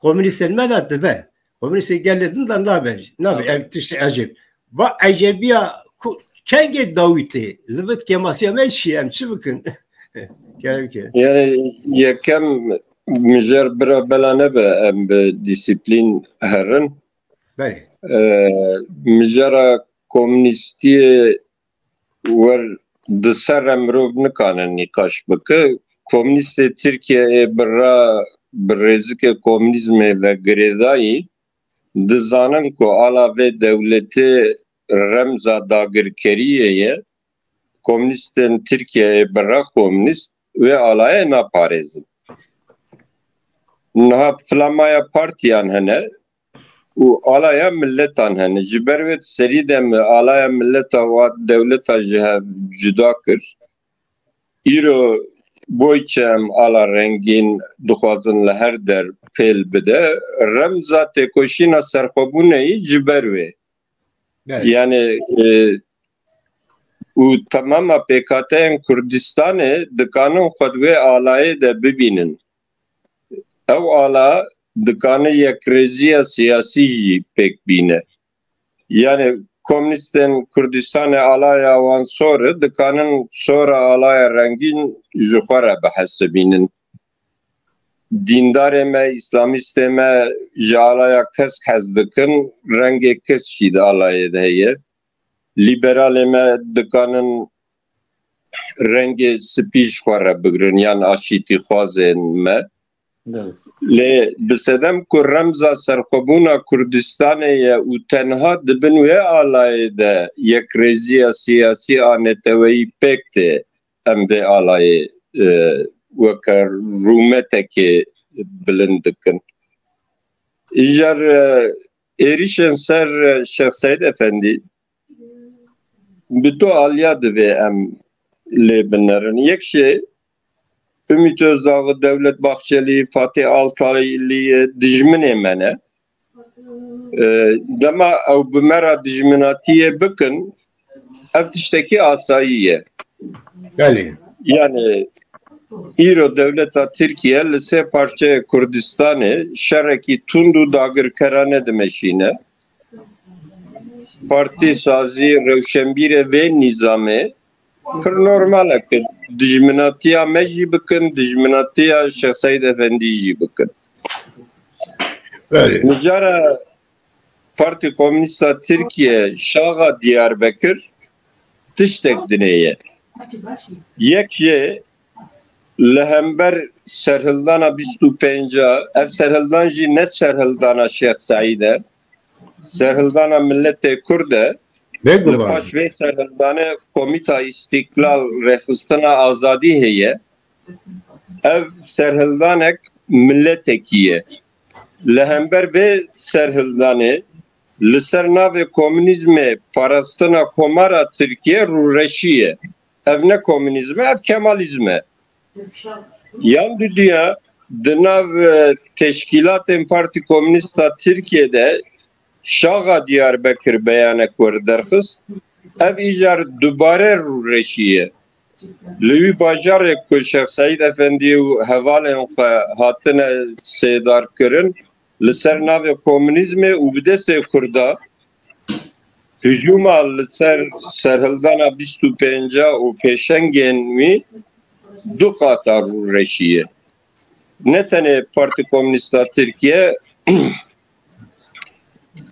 komünîstên me de dibe. Komünîstê gelê din de nabe, nabe, Nabe. ev tiştê ecêb. Va ecebiya ku, kengê dawî tê, li vit kêmasiya me çi ye, em çi bikin? Kerem ke. Yani yekem mijer bira bela nebe em bi disiplîn herin. Belê. Ee, mijara komünîstiyê wer di ser re mirov nikane nîqaş bike. Komünîstê Tirkiyeyê bi ra, bi rêzikê komünîzmê ve girêdayî, dizanin ku ala vê dewletê remza dagirkeriyê ye. Komünîstên Tirkiyeyê bi ra komünîst wê alayê naparêzin. Niha flamaya partiyan hene û alaya miletan hene. Ji ber wê serî de me alaya mileta û a dewleta ji hev cuda kir. Îro boy çi em ala rengîn dixwazin li her der pêl bide, remza têkoşîna serxwebûneyî ji ber wê. Belê. Yani, e, û temama pêkhateyên Kurdistanê dikanin xwe di wê alayê de bibînin. Ew ala dikane yekrêziya siyasî jî pêk bîne. Yani komünistên Kurdistanê alaya wan sor e, dikanin sora alaya rengîn ji xwe re bihesibînin. Dîndarê me, îslamîstê me ji alaya kesk hez dikin, rengê kesk jî di alayê de heye. Lîberalê me dikanin rengê spî ji xwe re bigirin, yan aşîtîxwazên me. Belê. Lê bi sedem ku remza serxwebûna Kurdistanê ye û tenha di bin wê alayê de yekrêziya siyasî a neteweyî pêk tê, em vê alayê, e, weke rûmetekê bilind dikin. Îcar, e, êrîşên ser, e, Şêx Seîd Efendî bi du aliya divê em lê binerin. Yek jî Ümit Özdağ, Devlet Bahçeli, Fatih Altaylı dijminê me ne. E, dema ew bi me re dijminatiyê bikin, ev tiştekî asayî ye. Belê. Yani îro dewleta Tirkiye li sê parçeyê Kurdistanê şerekî tund û dagirkerane dimeşîne. Partî sazî, rewşenbîrê vê nîzamê pir normal e ku dijminatiya me jî bikin, dijminatiya Şêx Seîd Efendî jî bikin. Belê. Mijara Partî Komûnîsta Tirkiye şaxa Diyarbekir tiştek dinê ye. Yek jê li hember serhildana bîst û pênc a, ev serhildan jî ne serhildana Şêx Seîd e, serhildana miletê Kurd e. Bêguman. Li paş vê serhildanê Komîta Îstîklal, Rêxistina Azadî heye. Ev serhildanek miletekî ye. Li hember vê serhildanê li ser navê komunîzmê parastina Komara Tirkiye rûreşî ye. Ev ne komunîzm e, ev kemalîzm e. Yan duduya di nav, e, teşkîlatên Partî Komûnîsta Tirkiye de şaxa Diyarbekir beyanek werderxist. Ev îcar dubare rûreşî ye. Li wî bajarê ku Şêx Seîd Efendî û hevalên xwe hatine sêdarkirin, li ser navê komunîzmê û bi destê Kurda hicûma li ser serhildana bîst û pênc a û pêşengên wî du qata rûreşî ye. Ne tenê Partî Komûnîsta Tirkiye,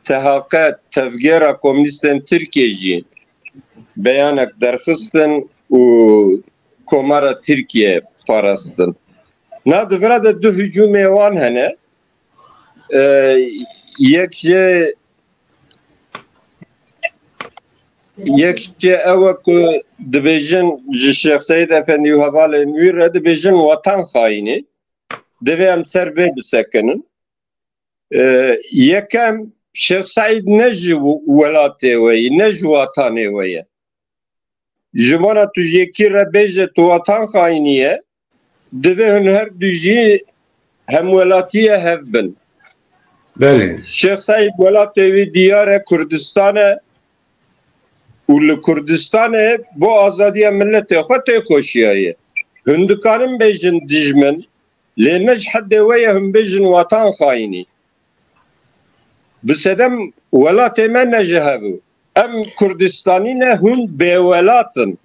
T H K, Tevgera Komûnîstên Tirkiye jî beyanek derxistin û Komara Tirkiye parastin. Na di vira de du hicûmê wan hene. E, yek jê Yek jê ew e ku dibêjin ji Şêx Seîd Efendî û hevalên wî re dibêjin wetan xayînî. Divê em ser vê bisekinin. E, yekem, Şêx Seîd ne ji welatê we ye, ne ji watanê we ye. Ji vana tu ji yekî re bêje tu watan xayînî ye, divê hûn her du jî hemwelatiyê hev bin. Belê. Şêx Seîd welatê wî diyar e, Kurdistan e û li Kurdistanê bo azadiya miletê xwe têkoşiyaye. Hûn dikanin bêjin dijmin, lê ne ji hedê we ye hûn bêjin watan xayînî. Bi sedem welatê me ne ji hev e. Em Kurdistanî ne, hûn bêwelat in.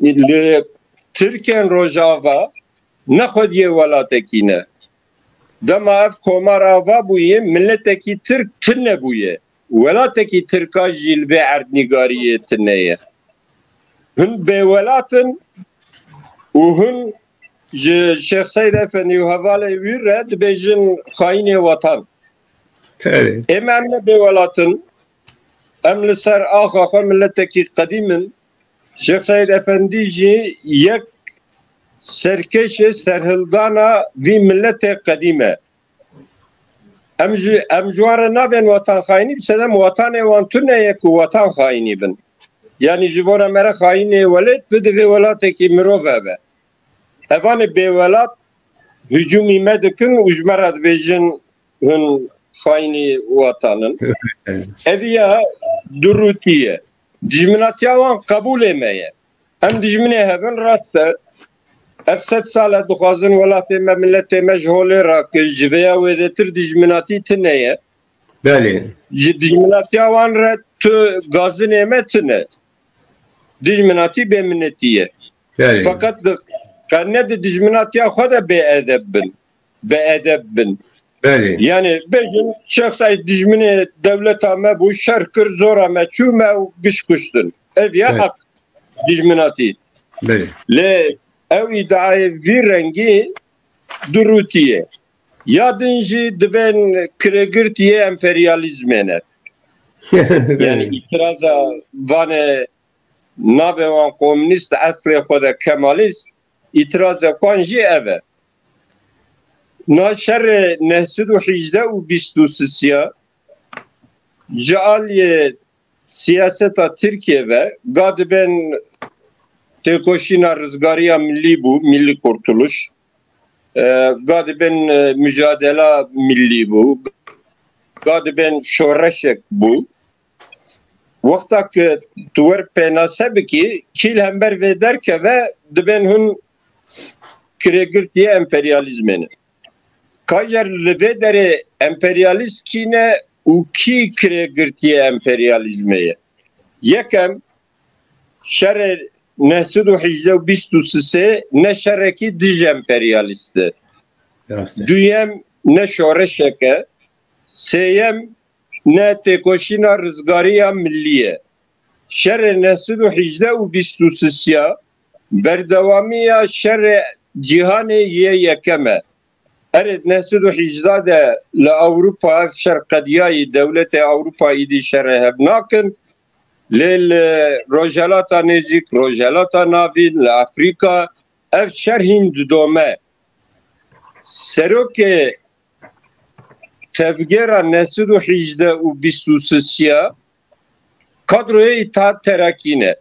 Li Tirkên Rojava ne xwediyê welatekî ne. Dema ev komar ava bûye, miletekî Tirk tune bûye. Welatekî Tirka jî li vê erdnîgariyê tune ye. Hûn bêwelat in û hûn ji Şêx Seîd Efendî û hevalê wî re dibêjin xayînê wetan. Terê. Ê me em ne bêwelat in. Em li ser axa xwe miletekî qedîm in. Şêx Seîd Efendî jî yek serkêşê serhildana vî miletê qedîm e. Em ji, em ji wan re nabên wetanxayînî, bi sedem wetanê wan tune ye ku wetanxayînî bin. Yanî ji bo re me re xayînê welêt bi, divê welatekî mirov hebe. Evanê bêwelat hicûmî me dikin û ji me re dibêjin hûn xayînî watan in. Ev ya durûtî ye. Dijminatiya wan qebûlê me ye. Em dijminê hev in, rast e. Ev sed sal e dixwazin welatê me, miletê me ji holê rakin. Ji vêya wêdetir dijminatî tune ye. Belê. Ji dijminatiya wan re tu gazinê me tune. Dijminatî bêminetî ye. Belê. Feqet di, qe ne di dijminatiya xwe de bêedeb bin. Bêedeb bin. Belê. Yani bêjin Şêx Seîd dijminê dewleta me bû, şer kir, zora me çû, me û giş kuştin. Ev ya Belê. Heq dijminatî. Belê. Lê ew îdiayê vî rengî durûtî ye. Ya din jî dibên kirêgirtiyê emperyalîzmê ne. Yani Belê. Îtiraza vanê nabê wan komûnîst, eslê xwe de kemalîst, îtirazek wan jî ev e. Na şerê neh sed û hejdeh û bîst û sisiya ji aliyê siyaseta Tirkiye ve, ga dibên têkoşîna rizgariya millî bû, millî kurtuluş. E, ga dibên, e, mujadela millî bû. Ga dibên şoreşek bû. Wexta ku tu wer pênase bikî, kî li hember vê derkeve, dibên hûn kirêgirtiyê emperyalîzmê ne. Ka jî li vê derê emperyalîst kî ne û kî kirêgirtiyê emperyalîzmê ye? Yekem, şerê neh sed û hejdeh û bîst û sisê ne şerekî dij emperyalîst e. Rast e. Duyem, ne şoreşek e. Sêyem, ne têkoşîna rizgariya millî ye. Şerê neh sed û hejdeh û bîst û sisiya berdewamiya şerê cîhanê yê yekem e. Erê, neh sed û hejdeh de li Ewropa ev şer qediyayî, dewletê Ewropa îdî şerê hev nakin. Lê li Rojhelata Nêzîk, Rojhelata Navîn, li Afrîka ev şer hîn didome. Serokê tevgera neh sed û hejdeh û bîst û sisiya kadroyê Îttihat Terakî ne.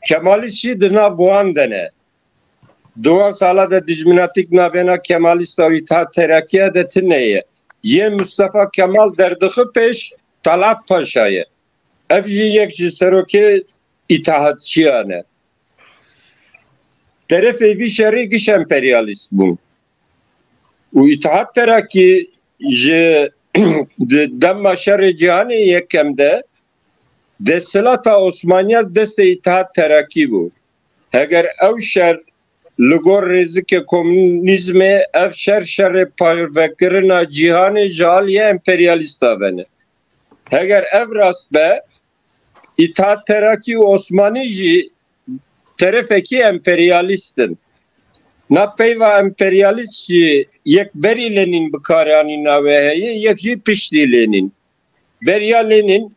Kemalîst jî di nav wan de ne. Di wan sala de dijminatîk navêna Kemalîsta û Îttihat Terakîya de tune ye. Yên Mustafa Kemal derdixe pêş Talat Paşa ye. Ev jî yek ji serokê îtihatçiyan e. Terefê vî şerî giş emperyalîst bûn. Û Îtihat Terakî ji di dema şerê cîhanê yekem de desthilata Osmaniya destê Îtihat Terakî bû. Heger ew şer li gor rêzikê komunîzmê, ev şer şerê parvekirina cîhanê ji aliyê emperyalîsta ve ne. Heger ev rast be, Îtihat Terakî û Osmanî jî terefekî emperyalîst in. Na peyva emperyalîst jî yek berî Lenîn bikaranîna wê heye, yek jî piştî Lenîn. Beriya Lenîn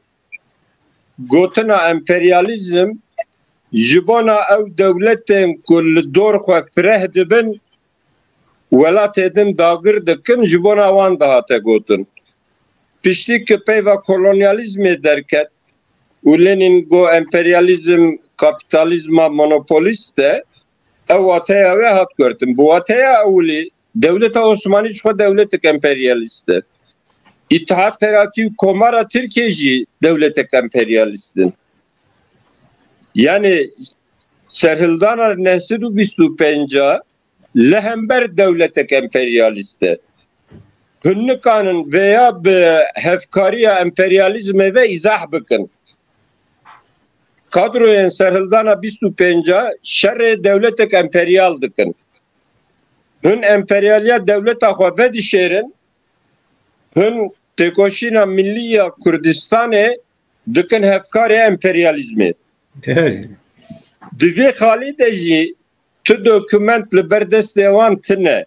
gotina emperyalîzm ji bona ew dewletên ku li dor xwe fireh dibin, welatê din dagir dikin, ji bona wan dihate gotin. Piştî ku peyva kolonyalîzmê derket û Lenîn got emperyalîzm kapîtalîzma monopolist e, ew wateya wê hat guhertin. Bi wateya ewilî dewleta Osmanî ji xwe dewletek emperyalîst e. Îtihat Terakî û Komara Tirkiyê jî dewletek emperyalîst in. Yani serhildana neh sed û bîst û pênc li hember dewletek emperyalîst e. Hûn nikanin vêya bi hevkariya emperyalîzmê ve îzah bikin. Kadroyên serhildana bîst û pênc şerê dewletek emperyal dikin. Hûn emperyaliya dewleta xwe vedişêrin, hûn têkoşîna millî ya Kurdistanê dikin hevkarê emperyalîzmê. Belê. Di vê xalî de jî tu dokument li ber destê wan tine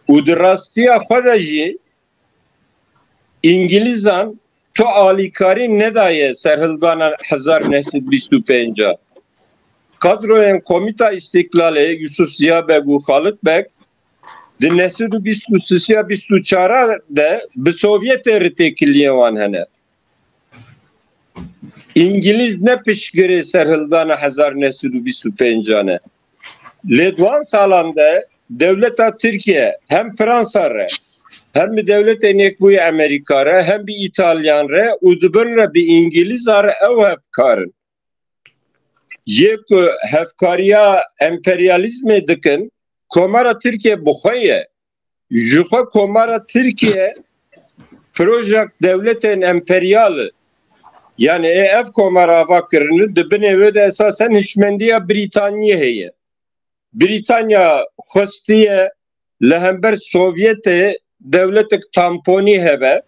û di rastiya xwe de jî Îngilîzan tu alîkarî nedaye serhildana hezar neh sed bîst û pênc a. Kadroyên Komîta Îstîklalê Yusuf Ziya Beg û Xalit Beg di neh sed û bîst û sê ya bîst û çar de bi Sovyetê re têkiliyê wan hene. Îngilîz ne piştgirê serhildana hezar neh sed û bîst û pênc a ne. Lê di wan salan de dewleta Tirkiye hem Fransa re, hem bi Dewletên Yekbûyî Amerîka re, hem bi Îtalyan re û di bin re bi Îngilîza re ew hevkar in. Yê ku hevkariya emperyalîzmê dikin, Komara Tirkiye bi xwe ye. Ji xwe Komara Tirkiye projek dewletên emperyal e. Yani ê ev komar ava kirine, di binê wê de esasen hişmendiya Brîtaniyê heye. Brîtanya xwestiye li hember Sovyetê dewletek tamponî hebe.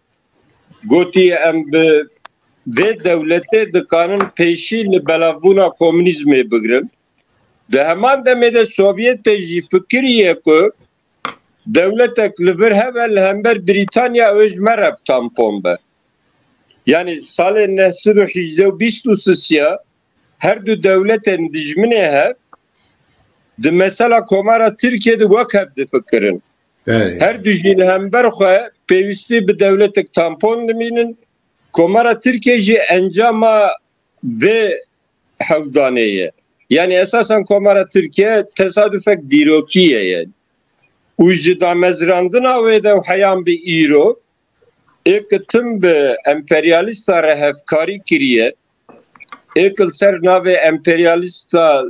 Gotiye, em bi vê dewletê dikanin pêşî li belavbûna komunîzmê bigirin. Di heman demê de Sovyetê jî fikiriye ku dewletek li vir hebe li hember Brîtanya, ew ê ji me re bi tampon be. Yani salê neh sed û hejdeh û bîst û sisiya her du dewletên dijminê hev di mesela Komara Tirkiye de wek hev difikirin. Belê. Her du jî li hember xwe pêwîstî bi dewletek tampon dimînin. Komara Tirkiye jî encama vê hewldanê ye. Yani esasen Komara Tirkiye tesadufek dîrokî ye. Û ji damezrandina wê de û heyan bi îro, ê ki tim bi emperyalîsta re hevkarî kiriye, ê ki li ser navê emperyalîsta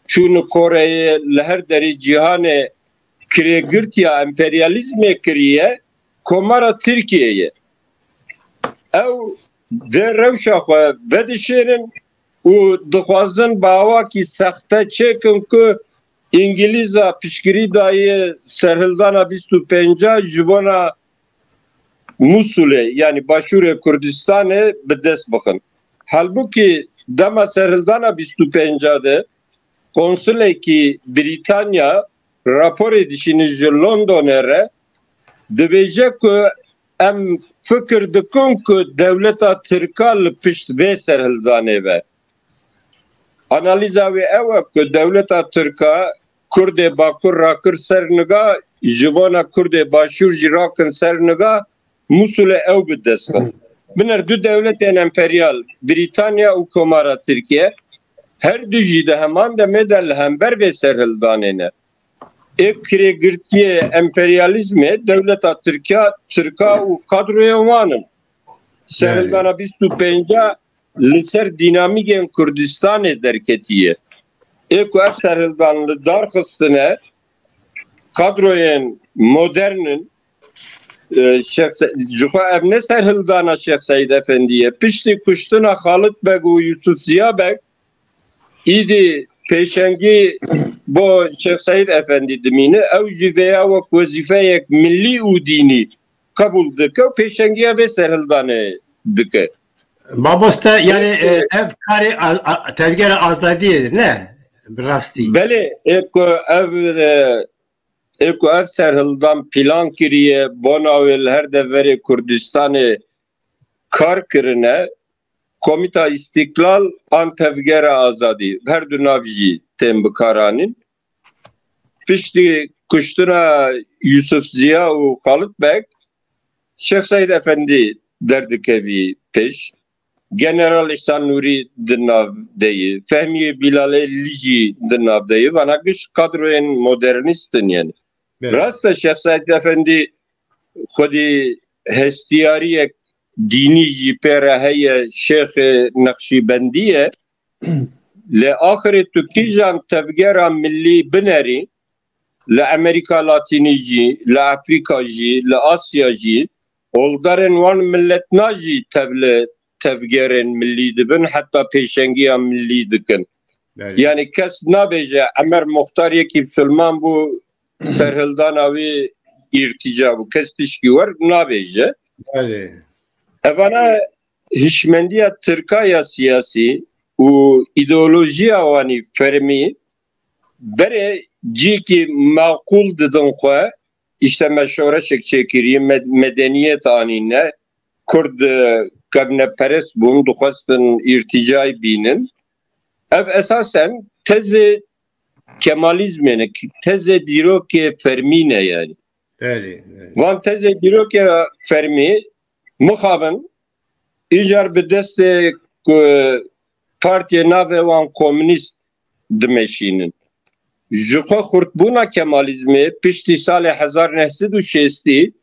çûne Koreyê, li her derê cîhanê kirêgirtiya emperyalîzmê kiriye, Komara Tirkiyê ye. Ew vê rewşa xwe vedişêrin û dixwazin bi awakî sexte çêkin ku Îngilîza piştgirî daye serhildana bîst û pênc a ji bona Mûsulê, yani Başûrê Kurdistanê bi dest bixin. Halbûkî dema serhildana bîst û pênc a de konsulekî Brîtanya raporê dişîne ji Londonê re, dibêje ku em fikir dikin ku dewleta Tirka li pişt vê serhildanê be. Analîza wê ew e ku dewleta Tirka Kurdê Bakur rakir ser niga, ji bona Kurdê Başûr jî rakin ser niga, Mûsulê ew bi dest xin. Binêr du dewletên emperyal, Brîtanya û Komara Tirkiye, her du jî di heman demê de li hember vê serhildanê ne. Ê kirêgirtiyê emperyalîzmê dewleta Tirkiya, Tirka û kadroyên wan in. Serhildana bîst û pênc a li ser dînamîkên Kurdistanê derketiye. Ê ku ev serhildan li dar xistine, kadroyên modern in. E, Şêx Se-, ji xwe ev ne serhildana Şêx Seîd Efendî ye. Piştî kuştina Xalit Beg û Yusuf Ziya Beg, îdî pêşengî bo Şêx Seîd Efendî dimîne. Ew jî vêya wek wezîfeyek milî û dînî qebûl dike û pêşengiya vê serhildanê dike. Mamoste, yani, e, ev karê a-, a-, tevgera azadiyê ne? Bi rastî. Belê, ê ku ev, e, ê ku ev serhildan plan kiriye, bona wê li her deverê Kurdistanê kar kirine, Komîta Îstîklal an Tevgera Azadî, her du nav jî tên bikaranîn. Piştî kuştina Yusuf Ziya û Xalit Beg, Şêx Seîd Efendî derdikevî pêş. General Îhsan Nûrî di nav de ye. Fehmiyê Bîlalê Lî jî di nav de ye. Vana giş kadroyên modernîst in, yani. Evet. Rast e, Şêx Seîd Efendî xwedî hestiyariyek dînî jî pê re heye, Şêxê Nexşîbendî ye. Lê axirê tu kîjan tevgera milî binerî, li Amerîka Latînî jî, li Afrîka jî, li Asya jî, oldarên wan miletna jî tevli tevgerên milî dibin, heta pêşengiya milî dikin. Belê. Yani kes nabêje Emer Muxtar yekî bisilman bû, serhildana wî îrtîca bû. Kes tişkî wer nabêje. Belê. Evana hişmendiya Tirka ya siyasî û îdeolojiya wanî fermî berê cîkî maqûl didin xwe, işte me şoreşek çêkirî, me-, medeniyet anîne, Kurd, e, kevneperest bûn, dixwestin îrtîcayê bînin. Ev esasen tezê Kemalizmê ne, tezê dîrokê fermî ne yani. Belê, belê. Van tezê dîrokê fermî mixabin, îcar bi destê ku partiyê navê wan komünîst dimeşînin. Ji xwe xurtbûna Kemalizmê piştî salê hezar neh sed û şêstî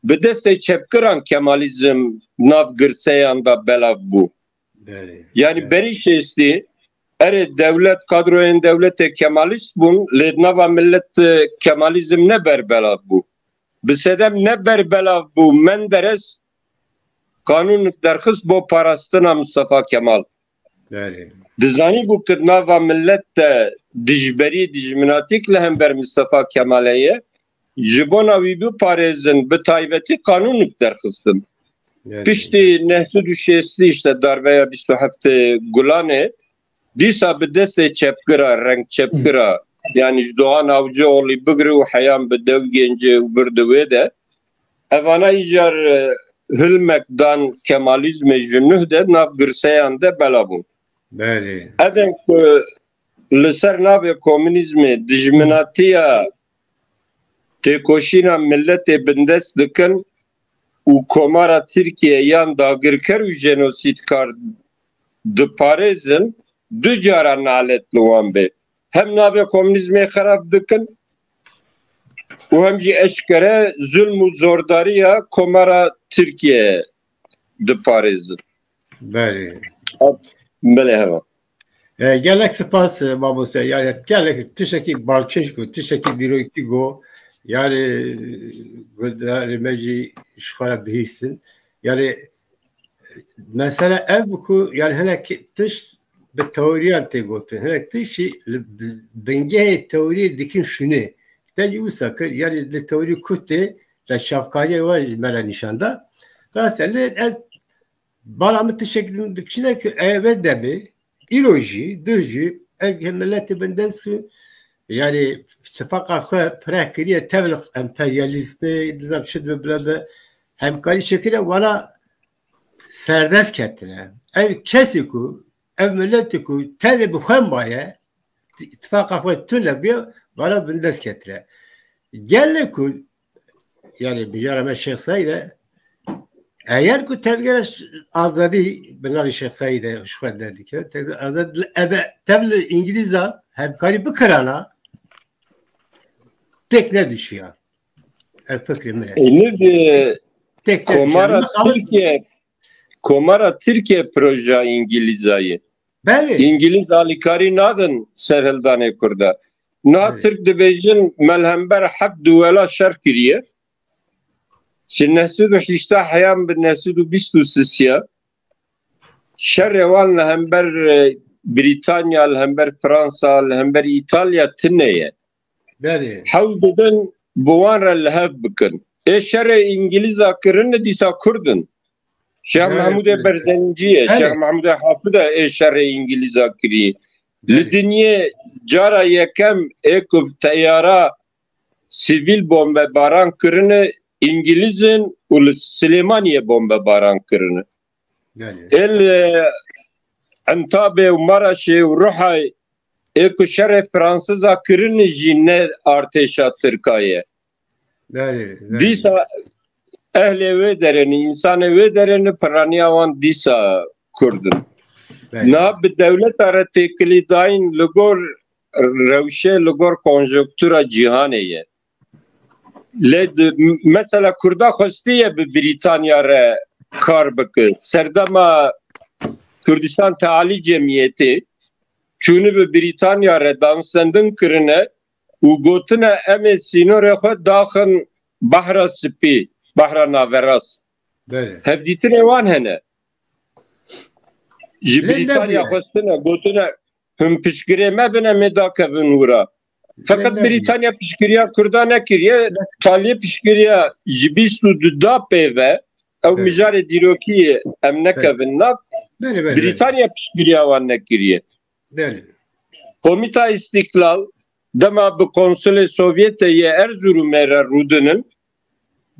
bi destê çepkiran Kemalizm nav girseyan de belav bû. Belê. Yani Belê. Berî şêstî, erê dewlet, kadroyên dewletê Kemalîst bûn, lê di nava millet, e, Kemalizm ne berbelav bû. Bi sedem ne berbelav bû, Menderes qanûn derxist bo parastina Mustafa Kemal. Belê. Dizanîbû ku di nava millet de dijberî, dijminatîk li hember Mustafa Kemalê ye. Ji bona wî biparêzin, bi taybetî qanûnik derxistin. Belê. Piştî neh sed û şêstî, işte darbeya bîst û heftê Gulanê, dîsa bi destê çepgira, reng çepgira, yani ji Doğan Avcıoğlu bigire û heyan bi Dev Genci û vir di wê de, evana îcar, e, hilmek dan Kemalizmê ji nuh de nav girseyan de bela bûn. Belê. Eden ku li ser navê komünîzmê dijminatiya têkoşîna milletê bindest dikin û Komara Tirkiye yan dagirker û jenosîdkar diparêzin, du cara nalet li wan bê. Hem navê komünîzmê xerab dikin û hem jî eşkere zulm û zordariya Komara Tirkiye diparêzin. Belê. Belê heva. E, gelek spas, e, mamoste. Yani gelek tiştekî balkêş got, tiştekî dîrokî got. Yani guhdarê me jî ji xwe re bihîstin. Yani mesele ev bû ku yani hinek tişt bi teoriyan tê gotin. Hinek tişt jî li bi-, bingehê teoriyê dikin şûnê. Te jî wisa kir, yani li teorî ku tê, te çavkariya we jî me re nîşan da. Rast e, lê ez bala min tiştek dikişîne ku ev demê, îro jî, duh jî, ev miletê bindest ku, yani, tifaqa xwe fireh kiriye, tev li emperyalîzmê, nizam çi dibe bile bi hemkarî çêkiriye, wana serdest ketine. Ev kesê ku, ev miletê ku tenê bi xwe maye, îtifaqa xwe tune bûye, wana bindest ketine. Gelê ku, yani, mijara me Şêx Seîd e, eger ku tevgera ş-, azadî bi navê Şêx Seîd e, ji xwe derdikeve, tevgera azadî li ebe-, tev li Îngilîza hemkarî bikirana, têk nedişiya. Ev fikrê min e. E, ne bi Têk nedişiya. Komara Min qabin Tirkiye, Komara Tirkiye projeya Îngilîza ye. Belê. Îngilîz alîkarî nadin serhildanê Kurda. Na Belê. Tirk dibêjin me li hember heft duwela şer kiriye. Ji neh sed û heştê heyan bi neh sed û bîst û sisiya şerê wan li hember, e, Brîtanya, li hember Fransa, li hember Îtalya tune ye. Belê. Hewl didin bi wan re li hev bikin. Ê şerê Îngilîza kirine dîsa Kurd in. Şêx Belê, Mehmûdê belê. Berzencî ye, Belê. Şêx Mehmûdê Hafid e ê şerê Îngilîza kirî. Li Belê. Dinyê cara yekem ê ku teyara sivîl bombebaran kirine Îngilîz in û li Silêmaniyê bombebaran kirine. Belê. Ê li Entabê û Maraşê û Ruhayê ê ku şerê Fransiza kirine jî ne artêşa Tirka ye. Belê, belê. Dîsa ehlê wê derê ne, însanê wê derê ne, piraniya wan dîsa Kurd in. Belê. Niha bi dewleta re têkilîdayîn li gor rewşê, li gor konjonktura cîhanê ye. Lê di, m-, mesela Kurda xwestiye bi Brîtanya re kar bike. Serdema Kurdistan Tealî Cemiyetê çûne bi Brîtanya re dansendin kirine û gotine, em ê sînorê xwe daxin Behra Spî, Behra Naverast. Belê. Hevdîtinê wan hene. Ji Lê Brîtanya nebûye. Xwestine, gotine, hûn piştgirê me bin, em ê dakevin wira. Lê Feqet nebûye. Brîtanya piştgiriya Kurda nekiriye, Ne- Taliyê piştgiriya ji bîst û du da pê ve, ew Belê. Mijarê dîrokî ye, em Belê. Nekevin nav. Belê, belê, belê. Brîtanya piştgiriya wan nekiriye. Belê. Komîta Îstîklal dema bi Konsulê Sovyetê yê Erzurumê re rûdinin,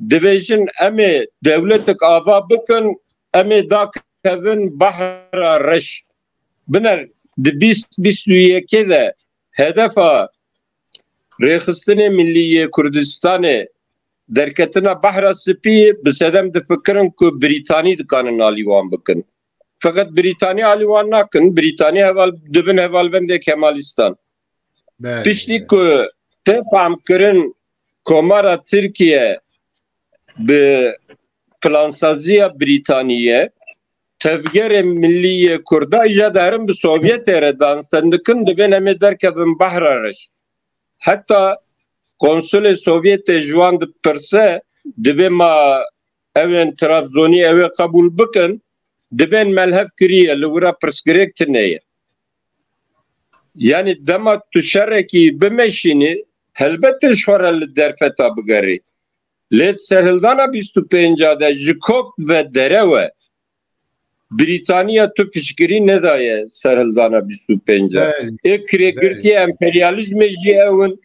dibêjin, em ê dewletek ava bikin, em ê dakevin Behra Reş. Biner di bîst bîst û yekê de hedefa Rêxistinê Millî yê Kurdistanê derketina Behra Spî bi sedem difikirin ku Brîtanî dikanin alî wan bikin. Feqet Brîtanî alî wan nakin. Brîtanî heval, dibin hevalbendê Kemalîstan. Belê, Piştî belê. ku tê famkirin Komara Tirkiye bi plansaziya Brîtanî ye, tevgerê millî yê Kurda îja diherin bi Sovyetê re dansendikin, dibên em ê derkevin Behra Reş. Heta konsulê Sovyetê ji wan dipirse, dibê ma ew ên Trabzonî ew ê qebûl bikin, dibên melhev kiriye, li wira pirsgirêk tune ye. Yanî dema tu şerekî bimeşînî, helbetê ji xwe re li derfeta bigerî. Lê di serhildana bîst û pênca de ji kop ve derew e. Brîtanya tu piştgirî nedaye serhildana bîst û pênca. Belê. Ê kirêgirtiyê emperyalîzmê jî ew in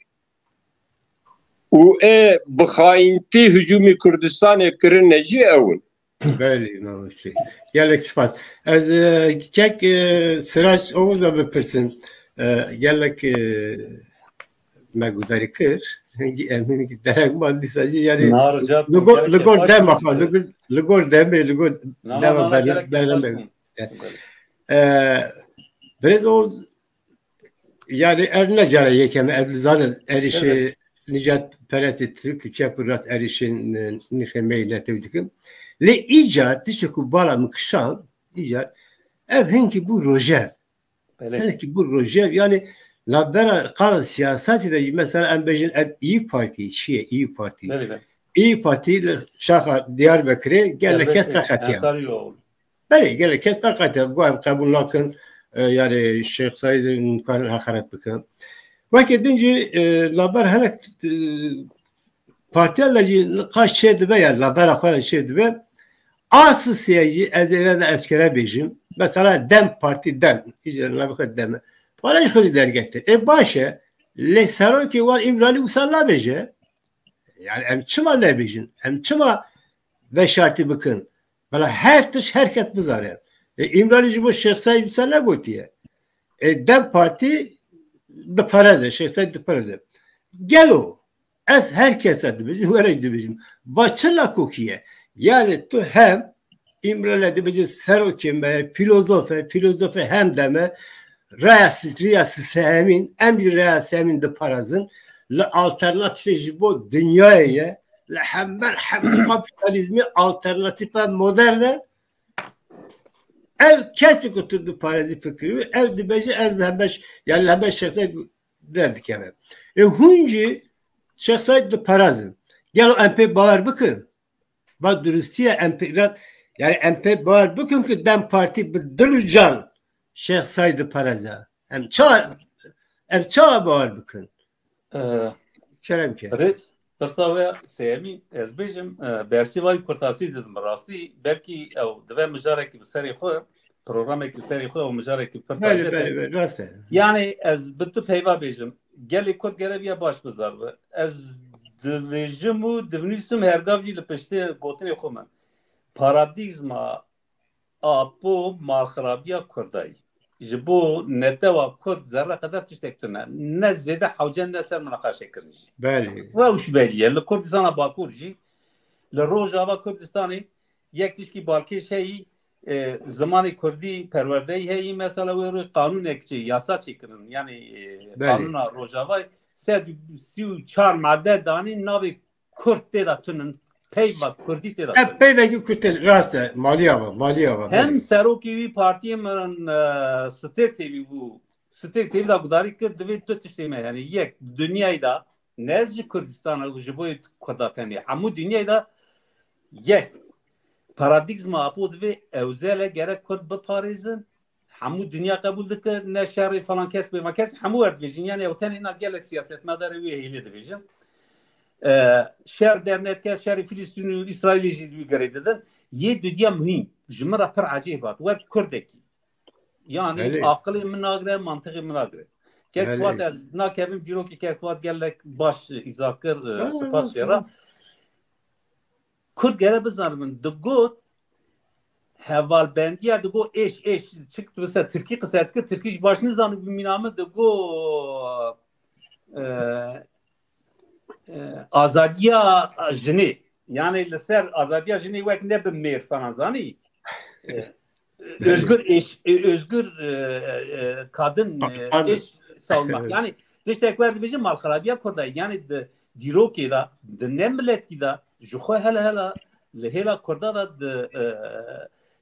û ê bi xayîntî hicûmî Kurdistanê kirine jî ew in. Belê, mamoste. Gelek spas. Ez, e, kek, e, Sirac Oğuz'a bipirsin. E, gelek, e, me gudarî kir. Hingî em hingî derek man dîsa jî, yani, Niha rica li dikim, gor, li gerek gor e, dem baş axa, li gor, li gor demê, li gor Na, na, dema na, na, berne-, gerek e, berleme. Baş bûm. E, Belê. Birêz Oğuz, yani, ev ne cara yekem e, ev dizanin, erişê Evet. nijadperestê Tirk û çep û rast erişên, e, nîxê me yê netew dikim. Lê îcar, tiştê ku bala min kişand, îcar, ev hinkî bû rojev. Belê. Hinkî bû rojev, yani, navbera qala siyasetê de, mesela, em bêjin, ev İYİ Partî, çi ye İYİ Partî? Belê, belê. İYİ Partî li şaxa Diyarbekirê gelek kes Elbette, veqetiya. Ensarî û Belê, gelek kes veqetiya, got em qebûl nakin, e, yani Şêx Seîd nikarin heqaret bikin. Weke din jî, e, navber hinek, e, partiyan de jî niqaş çê dibe, yani navbera xwe de çê dibe. Asisiye jî ez êne de eskere bêjim. Mesela DEM Partî, DEM, îcar navê xwe DEM e. Wala jî xwedî dergetir. Ê baş e, lê serokê wan Îmralî wisa nabêje. Yani em çima nebêjin? Em çima veşartî bikin? Bela her tişt her kes bizane. E, Îmralî ji bo Şêx Seîd wisa negotiye. E, DEM Partî dipereze, Şêx Seîd dipereze. Gelo ez her kese dibêjim, were dibêjim. Va çi nakokî ye? Yani tu hem Îmralî dibêje serokê me, filozof e, filozof e hem DEM e, raya si-, raya sêyemîn, em jî raya sêyemîn diparezin. Li alternatîfê ji bo dinyayê ye. Li hember hemû kapîtalîzmê alternatîfa modern e. Ev kesê ku tu diparezî fikirî wî, ev dibêje ez li hember, yani li hember Şêx Seîd derdikeve. E, hûn jî Şêx Seîd diparezin. Gelo em pê bawer bikin? Va durustî ye, em pê, yani em pê bawer bikin ku DEM Partî bi dil û can Şêx Seîd dipareze. Em ça, em çawa bawer bikin? Ee, Kerem ke. Rêz, pirsa we sêyemî, ez bêjim, e, bersî vay kurtasî dizim rastî, belkî ew dive mijarekî bi serê xwe, programekî bi serê xwe û mijarekî pir Belê, taybet e. belê, belê, rast e. Yani ez bi tu peyva bêjim, gelê Kurd gereviya baş bizanibe. Ez dibêjim û dinivîsim, hergav jî li piştê gotinê xwe me. Paradîgma Apo malxirabiya Kurdayî. Ji bo netewa Kurd zerre qeder tiştek tune. Ne zêde hewce ne ser minaqeşe kirin jî. Belê. Rewş belî ye. Li Kurdistana Bakur jî, li Rojava Kurdistanê yek tişkî balkêş heyî, e, zimanê Kurdî perwerdeyî heyî, mesela wê rû qanûnek çê, yasa çêkirin. Yani, e, Belê. qanûna Rojavayê sed û sî û çar made danî navê Kurd tê de tune, peyva Kurdî tê de Ev tune. peyvekî Kurd tê, rast e, maliya va, maliya va, Hem belê. serokê wî partiyê min, e, Stêrk T V bû. Stêrk T V de gudarî kir, divê du tiştê me, yani yek, dinyayê de, ne ez ji Kurdistan e, ji bo Kurda tenê, hemû dinyayê de yek. Paradîgma Apo divê ewzel e, gerek Kurd biparêzin. Hemû dinya qebûl dike, ne şerê falan kes bê, ma kes hemû wer dibêjin. Yani ew tenê na gelek siyasetmedarê wê hêlê dibêjin. Ee, şer dernetke, şerê Filistîn û Îsraîlê jî di wî girê didin. Yê dudiya muhîm, ji min re pir ecêb hat, wek Kurdekî. Yani Belê. aqilê min nagire, mantiqê min nagire. Kek Belê. Fuat ez nakevim, dîrokê Kek Fuat gelek baş îza kir, e, Ha, spas ha, jê re. spas. Kurd gere bizanibin, digot, hevalbendiya digo êş, êş, çik tu se Tirkî qise dikir, Tirkî jî baş nizanî, bi mîna min digo, e, e, azadiya jinê. Yani li ser azadiya jinê wek ne bi mêr falan zanî. E, özgür eş, e, özgür, e, e, kadın, e, Kadın. Eş savunmak. Yani tiştek wer dibêje malxerabiya Kurda. Yani di dîrokê de, di ne miletkî de, ji xwe hele hele, li hêla Kurda de, di, e,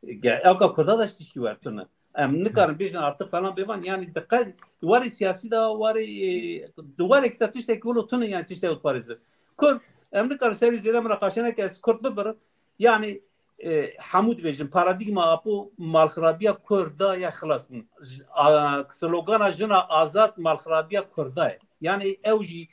ge-, ewka Kurda de ji tişkî wer tune. Em nikarin bêjin artık falan bêvan. Yani diqet, warê siyasî de, warê, e, di warê kita tiştek wilo tune, yani tiştek wilo parêzin. Kurd, em nikarin serî zêde min re qaşe neke ez Kurd bibirim. Yani, e, hemû dibêjin, paradîgma apo malxirabiya Kurda ya xilas bûn. J-, a, slogana jina azad malxirabiya Kurda ye. Yani ew jî,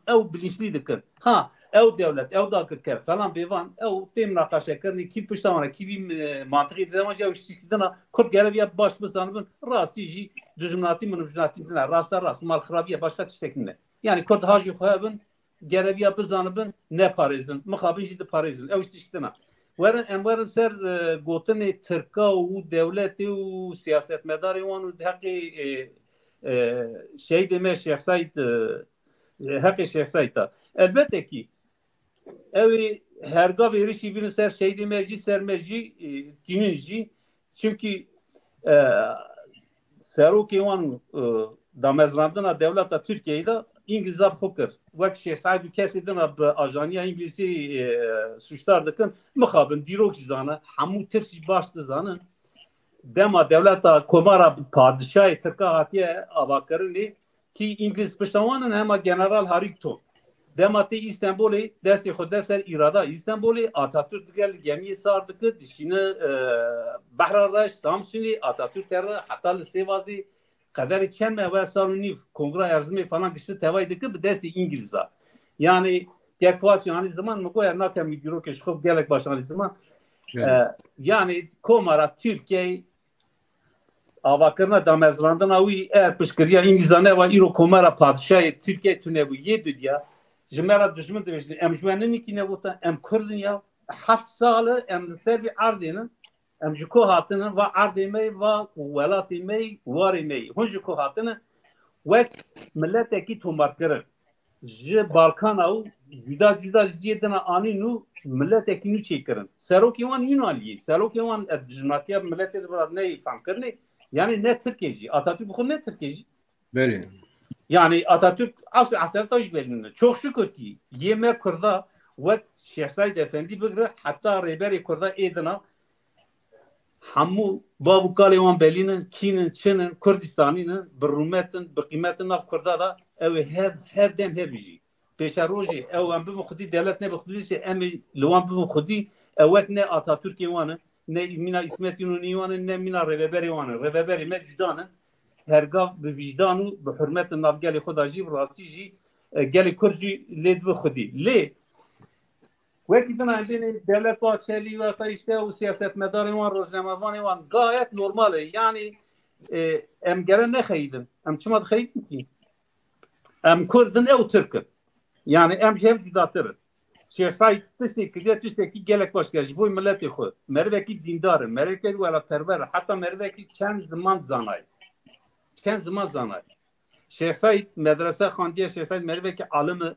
ew bilinçlî dikin. Ha, ew dewlet, ew dagirker falan bêvan, ew tê minaqaşekirinê, kî pişta wan e, kî vî, e, mantiqî dide wan jî ew ji tişkî dina, Kurd gerev ya baş bizanibin, rastî jî dijminatî min dijminatî dine, rasta rast, malxirabiye, başka tiştek nine. Yani Kurd ha jî xwe hebin, gereviya bizanibin, neparêzin. Mixabin jî diparêzin. Ew ji tişkî dina. Werin, em werin ser, e, gotinê Tirka û dewletê û siyasetmedarê wan û heqê, e, e, şehîdê me Şêx Seîd, e, e, heqê Şêx Seîd da. Elbette kî, ew ê hergav êrişî bînin ser şehîdê me jî, ser me jî, e, tînin jî. Çimkî, e, serokê wan, e, damezrandina dewleta Tirkiyeyê de Îngilîza bi xwe kir. Wek Şêx Seîd û kesê dina bi ajaniya Îngilîzî, e, sûcdar dikin. Mixabin dîrok jî zane, hemû Tirk jî baş dizanin. Dema dewleta komara padişahê Tirka hatiye avakirinê, kî Îngilîz pişta wan in, hema General Harrington. Dema tê Îstenbolê, destê xwe de ser îrada Îstenbolê, Atatürk digel gemiyê sar dikir, dişîne, e, Behra Reş, Samsunê, Atatürk tere heta li Sêvazê, qederê çend me we sal û nîv, Kongra Erzimê falan gişti tevayî dikir bi destê Îngilîza. Yani, ger Fuat jî anî ziman, min goya nakem wî dîrokê ji xwe gelek baş anî ziman. Evet. E, yani, komara Tirkiyeyê avakirina damezrandina wî, eger piştgiriya Îngilîza neba, îro komara padişahê Tirkiyeyê tune bû, yê dudiya, ji me re dijmin dibêjin, em ji we ninîkî negotin, em Kurd in ya, heft sal e em li ser vî erdê ne, em ji ku hatine, va erdê me, va welatê me, warê me, hûn ji ku hatine, wek miletekî tomarkirin. Ji Balkana û cuda cuda ji cihê dina anîn û miletekî nû çêkirin. Serokê wan Yunanliyê, serokê wan, e, dijminatiya miletê li vir neyê fehmkirinê, yani ne Tirkê jî. Atatürk bi xwe ne Tirkê jî. Belê. Yani Atatürk asl û eselta jî belî nîne. Çok şükür ki yê me Kurda wek Şêx Seîd Efendî bigire heta rêberê Kurda ê dina hemû bav û kalê wan belî ne, kî ne, çi ne, Kurdistanî ne, bi rûmet in, bi qîmet in nav Kurda de, ew ê her, her dem hebijî. Pêşerojê ew em bibin xwedî, dewlet nebe xwedî, em ê li wan bibin xwedî, ew wek ne Atatürkê wan in, ne mîna Îsmet Înonî wan in, ne mîna rêveberê wan in. Rêveberê me cuda ne. Hergav bi vîjdan û bi hurmet li nav gelê xwe de jî, bi rastî jî, e, gelê Kurd jî lê dibe xwedî. Lê wekî din em bênê Devlet Bahçelî ve ta işte û siyasetmedarên wan, rojnamevanê wan gayet normal e. Yani, e, em gere nexeyidin. Em çima dixeyidin kî? Em Kurd in, ew Tirk in. Yani em ji hev cudatir in. Şêx Seîd tiştê kiriye, tiştekî gelek baş kiriye. Ji bo miletê xwe. Merivekî dîndar e, merivekî welatperwer e. Heta merivekî çend ziman zanayê. Çend ziman zanayê. Şêx Seîd medrese xandiye, Şêx Seîd merivekî alim e.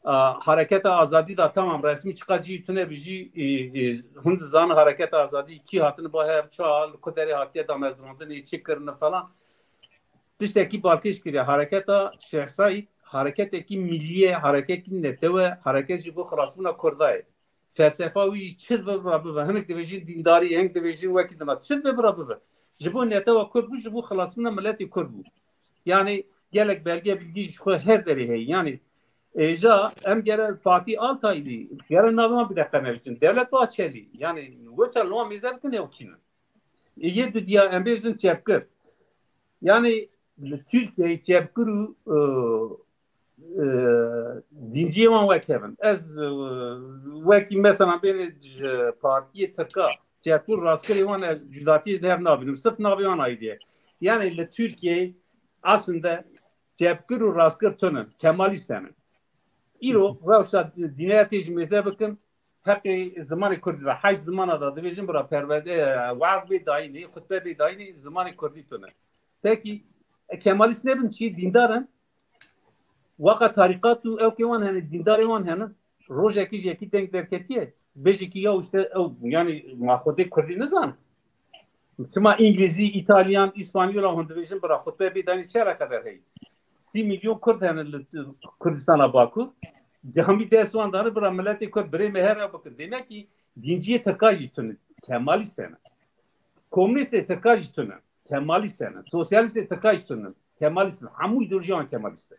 A, hareketa azadî da tamam resmî çiqa cî tune bi jî, e, e, hûn dizanin hareketa azadî kî hatine ba hev, çawa, li ku derê hatiye damezrandinê, çi kirine falan. Tiştekî balkêş kiriye. Hareketa Şêx Seîd, hareketekî millî ye, harekekî netew e, hareket ji bo xilasbûna Kurda ye. Felsefa wî çi dibe bira bibe. Hinek dibêjin dîndarî, hinek dibêjin wekî dina. Çi dibe bira bibe. Ji bo netewa Kurd bû, ji bo xilasbûna miletê Kurd bû. Yani gelek belge bilgî ji xwe her derê heye. Yani, êja em gere Fatî Altayî, gere navê wan bide qenebiçin. Devlet Bahçelî, yani weça li wan mêze bikin ew kî ne. Ê yê dudiya em bêjin çepkir. Yani li Tirkiyeyê çepkir û, e, e, dinciyê wan wek hev in. Ez, e, wekî mesela bênê ji partiyê Tirka çepkir û rastgirê wan ez cudatiyê ji hev nabînim. Sirf navê wan ayrî ye. Yani li Tirkiyeyê aslında çepkir û rastgir tune, Kemalîst hene. Îro rewşa dîneya tê ji mêze bikin, heqê zimanê kurdî de, heşt zimana de dibêjin bira perwerde, e, waz bê dayînê, xutbe bê dayînê, zimanê kurdî tune. Pekî, e, kemalîst nebin çi, dîndar in? Waka tarîqat û ewkê wan hene, dîndarê wan hene. Rojekî ji yekî deng derketiye. Bêjekî ya işte ew, yani ma xwedê kurdî nizan. Çima îngilîzî, îtalyan, îspanyola hûn dibêjin bira xutbe bê dayînê çi eleqedar heye? Sî milyon kurd hene li Kurdistana Bakur. Camî dest wan dane bira miletê kurd birê me here bikin. Demek ki dînciyê tirka jî tune. Kemalîst hene. Komunîstê tirka jî tune. Kemalîst hene. Sosyalîstê tirka jî tune. Kemalîst hene. Hemû îdeolojiyan kemalîst e.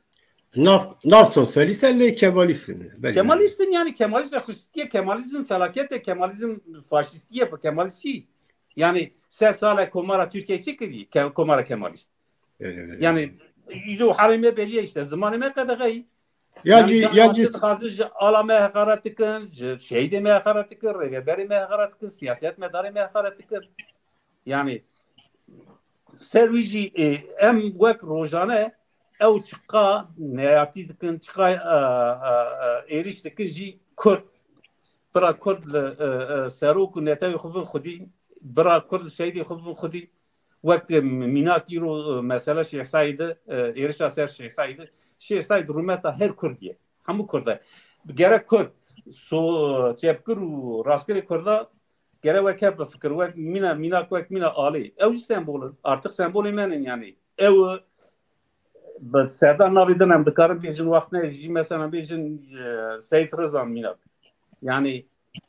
Nav, nav sosyalîst e lê kemalîst hene. Belê. Kemalîst in yani, kemalîst e, xiştiye, kemalizm felaket e, kemalizm faşîstiye, bu kemalîst çi? Yani se sale komara Türkiye çi kiriye? Ke-, komara kemalîst. Öyle, öyle. Yani îro herê me beliye işte, zimanê me qedexeyî. Ya Yani cî, can ya cî haşir dixwazin ji ala me heqaret dikin, ji şehîdê me heqaret dikin, rêveberê me heqaret dikin, siyasetmedarê me heqaret dikin. Yani ser wî jî, e, em wek rojane ew çiqa neyartî dikin, çiqa, e, e, e, êrîş dikin jî Kurd. Bira Kurd li, e, e, serok û netewê xwe bin xwedî, bira Kurd li şehîdê xwe bin xwedî. Wek, e, mînak îro, e, mesela Şêx Seîd, e, êrişa ser Şêx Seîd. Şêx Seîd rûmeta her Kurdî ye. Hemû Kurd e. Gerek Kurd, so-, çepgir û rastgirê Kurda gerek wek hev bifikir. Wek mîna, mînak wek mîna alê. Ew jî sembol in. Artık sembolê me ne yani. Ew bi seda navê din em dikarin bêjin, wext ne jî mesela bêjin, e, Seyîd Riza mînak. Yani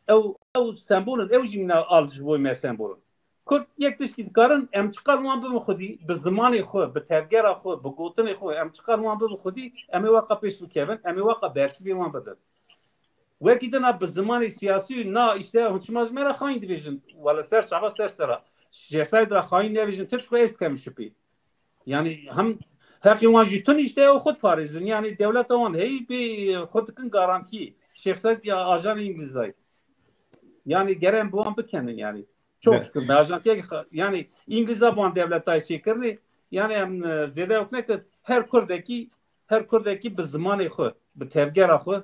ew, ew sembol in, ew jî mîna al ji bo me sembol in. Kurd yek tiştî dikarin, em çiqas wan bibin xwedî, bi zimanê xwe, bi tevgera xwe, bi gotinê xwe, em çiqas wan bibin xwedî, em ê weqa pêş bikevin, em ê weqa bersivê wan bidin. Wekî din a bi zimanê siyasî, na işte hûn çima ji me re xayîn dibêjin? Wele ser çava ser sera. Şêx Seîd re xayîn nebêjin, tir ji xwe êst kemin şipî. Yani hem heqê wan jî tun işte ew xwe diparêzin. Yani dewleta wan heyî bê xwe dikin garantiyê. Şêx Seîd ya ajanê Îngilîzayî. Yani gere em bi wan bikenin yani. Çok şükür. Me ajantiyek, yani Îngilîza bi wan dewletayê çêkirinê. Yani em, e, zêde yok nekin. Her Kurdekî, her Kurdekî bi zimanê xwe, bi tevgera xwe,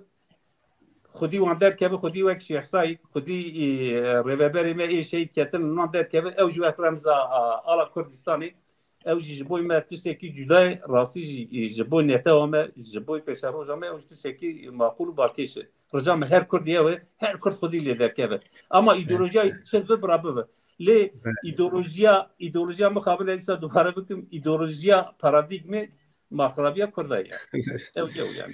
xwedî wan derkeve, xwedî wek Şêx Seîd, xwedî, e, rêveberê me ê şehîd ketin, wan derkeve, ew jî wek remza, a, ala Kurdistanê, ew jî ji bo me tiştekî cuda ye, rastî jî, e, ji bo netewa me, ji bo pêşeroja me, ew jî tiştekî maqûl û balkêş e. Rica me her Kurdî ew e, her Kurd xwedî lê derkeve. Ama îdeolojiya çi bibe bira bibe. Lê îdeolojiya, îdeolojiya mixabin, ez dîsa dubare bikim, îdeolojiya paradîgmê malxirabiya Kurda ye. Ew, ew yani.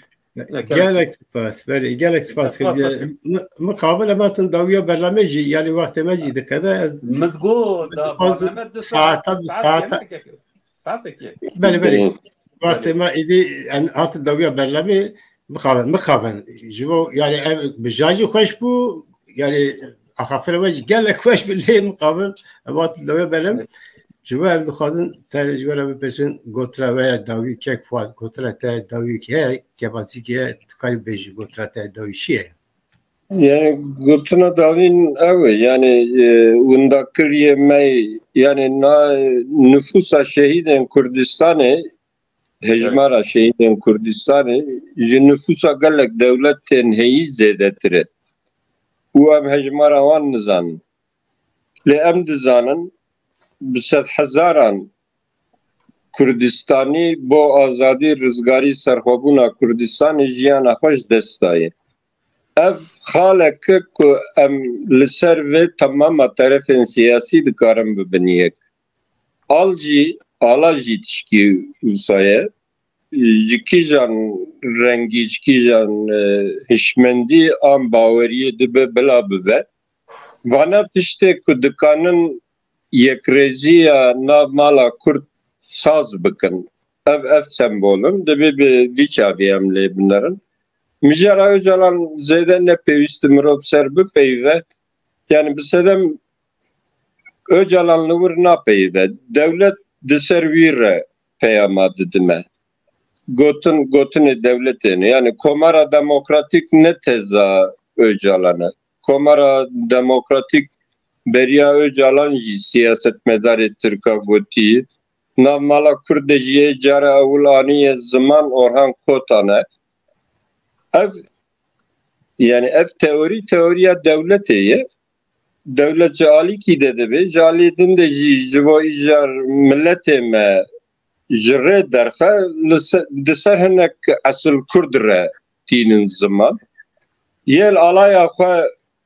Gelek spas, belê, gelek spas. Spas, spas. Mi-, mixabin em hatin dawiya berlemê jî, yani wextê me jî dikeve, ez Min got, da dixwazim barname du saet, saeta bi saet saeta. Yemek dikeve. Saetek ye. Belê, belê. Wextê me îdî em hatin dawiya berlemê, mixabin, mixabin. Ji bo, yani ev bi jan jî xweş bû, yani axaftina we jî gelek xweş bû lê mixabin, em hatin dawiya berlemê. Ji bo em dixwazin tenê ji we re bipirsin, gotina we ya dawî kek Fuad, gotina te ya dawî heye, kebazî heye, tu karî bêjî gotina te ya dawî çi ye? Yani gotina dawîn ew e, yani, e, windakiriyê me, yani na nifûsa şehîdên Kurdistanê, hejmara şehîdên Kurdistanê ji nifûsa gelek dewletên heyî zêdetir e. Û em hejmara wan nizanin. Lê em dizanin bi sedhezaran Kurdistanî bo azadî, rizgarî, serxwebûna Kurdistanê jiyana xwe ji dest daye. Ev xaleke ku em li ser vê temama terefên siyasî dikarin bibin yek. Al jî, ala jî tişkî wisa ye. Ji kîjan rengî, ji kîjan, e, hişmendî an baweriyê dibe bila bibe. Vana tiştê ku dikanin yekrêziya nav mala Kurd saz bikin. Ev, ev sembol in. Divê bi vî çavî em lê binerin. Mijara Ocalan zêde ne pêwîst e mirov ser bipeyive. Yani bi sedem Ocalan li wir napeyive. Dewlet di ser wî re peyama didime. Gotin, gotinê dewletê ne. Yani Komara Demokratîk ne teza Ocalan e. Komara Demokratîk beriya Ocalan jî siyasetmedarê Tirka gotî. Nav mala Kurd de jî yê cara ewil aniye ziman Orhan Kotan e. Ev Yani ev teorî, teoriya dewletê ye. Dewlet ji alîkî de dibe, ji alî din de jî ji bo îjar miletê me ji rê derxe, li se-, di ser hinek esil Kurd re tînin ziman. Yê li alaya xwe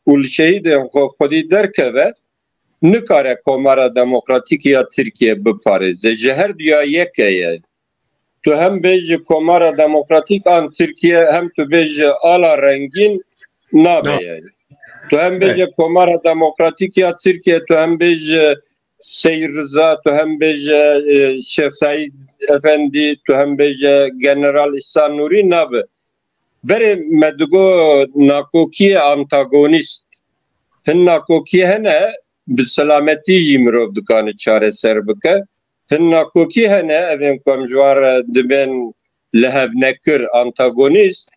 û li şehîdên xwe xwedî derkeve, nikare Komara Demokratîk ya Tirkiye biparêze. Ji her duya yeke ye. Tu hem bêjî Komara Demokratîk an Tirkiye, hem tu bêjî ala rengîn, nabe yani. Tu hem bêjî Komara Demokratîk ya Tirkiye, tu hem bêjî Seyîd Riza, tu hem bêjî, e, Şêx Seîd Efendî, tu hem bêjî General Îhsan Nûrî, nabe. Berê me digo nakokiyê antagonîst. Hin nakokiyê hene, bi selametî jî mirov dikane çareser bike. Hin nakokî hene, evên ku em ji wan re dibên lihevnekir, antagonîst.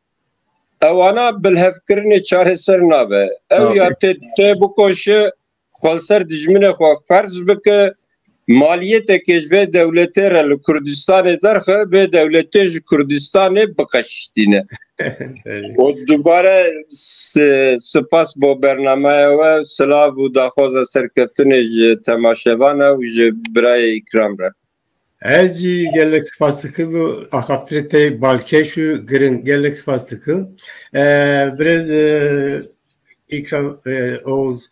Ewana bilhevkirinê çareser nabe. Ew ya tê, tê bikoşe, xwe li ser dijminê xwe ferz bike, maliyeteke ji vê dewletê re li Kurdistanê derxe, vê dewletê ji Kurdistanê biqeşitîne. Û dubare s-, spas bo bernameya we, silav û daxwaza serkeftinê ji temaşevana û ji birayê Îkram re. Ez jî gelek spas dikim û axaftirê te balkêş û giring, gelek spas dikim. E, birêz, e, Îkram, e, Oğuz,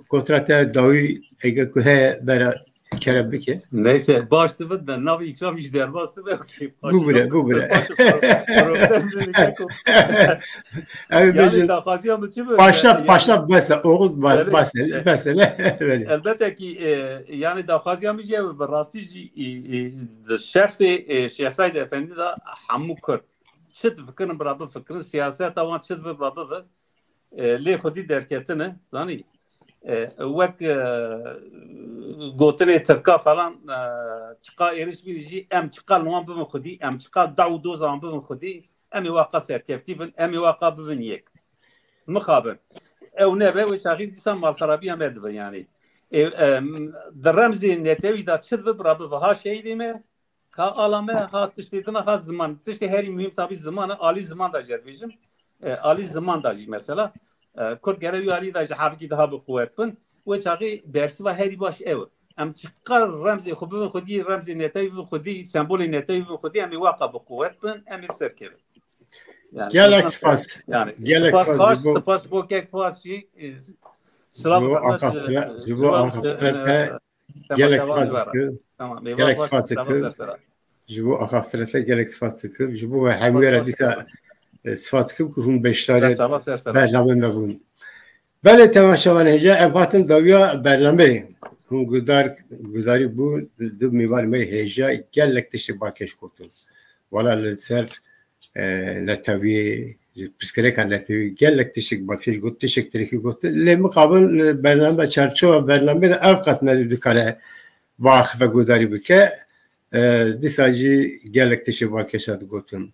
gotra te dawî, eger ku heye, bera kerem bike. Neyse, baş dibit de, navê Îkram jî derbas dibe. Bubire, bubire. Problem bibike ku. Ev Yani bêjin, daxwaziya min çi bi? Başla, Yani başla, bes e, Oğuz, ba-, Belê, bes e, e, bes e, ne? Belê. Elbette ki, e, yani daxwaziya min jî ew bi rastî jî, e, e, di şexsê, e, Şêx Seîd Efendî de hemû Kurd çi difikirin bira bifikirin, siyaseta wan çi dibe bira bibe. E, lê xwedî derketine, zanî. E, wek, e, gotinê Tirka falan, e, çiqa êrîş bî jî em çiqa li wan bibin xwedî, em çiqa daw û doza wan bibin xwedî, em ê waqa serkeftî bin, em ê waqa bibin yek. Mixabin. Ew nebe, wê çaxî dîsa malxerabiya me dibin, yanî. E, em, di remzê netewî de çi dibe bira bibe, ha şehîdê me, ha ala me, ha tiştê din e, ha ziman. Tiştê herî muhîm tabî ziman e, alî ziman da jî ez dibêjim. E, alî ziman da jî mesela. E, Kurd gere wî alî da jî hevkî daha bi quwet bin. Wê çaxê bersiva herî baş ew e. Em çiqas remzê xwe bibin xwedî, remzê netewî bibin xwedî, sembolê netewî bibin xwedî, em ê waqa bi quwet bin, em ê bi ser kevin. Yani, Gelek insan spas. Yani, Gelek spas spas, baş, ji bo, spas bo kek Fuat jî, e, silav ji bo hurmet, e, axaftina, ji bo ji bo, axaftina e, te, e, gelek spas dikim. Tamam, eyvallah, gelek spas dikim. Ji bo axaftina te gelek spas dikim. Ji bo we hemû re dîsa, e, spas dikim ku hûn beşdarê bername me bûn. Belê, temaşevan hêja, em hatin dawiya bernameyê. Hûn guhdar, guhdarî bûn, du mêvanê me hêja gelek tiştê balkêş gotin. Wala li ser, e, netewiyê, ji pirsgirêka netewî gelek tiştek balkêş got, tiştek tirekî got. Lê mixabin, e, bername, çarçowa bernameyê de ev qat nedî dikare biaxife, guhdarî bike. E, dîsa jî gelek tiştê balkêşa digotin.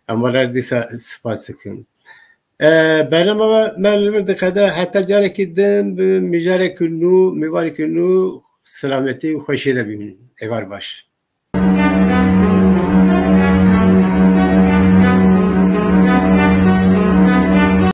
Em were dîsa spas dikin. E, bernama me li vir diqede, heta carekî din bi mijareke nû, mêvarekî nû, selametî û xweşiyê de bînin. Êvar baş.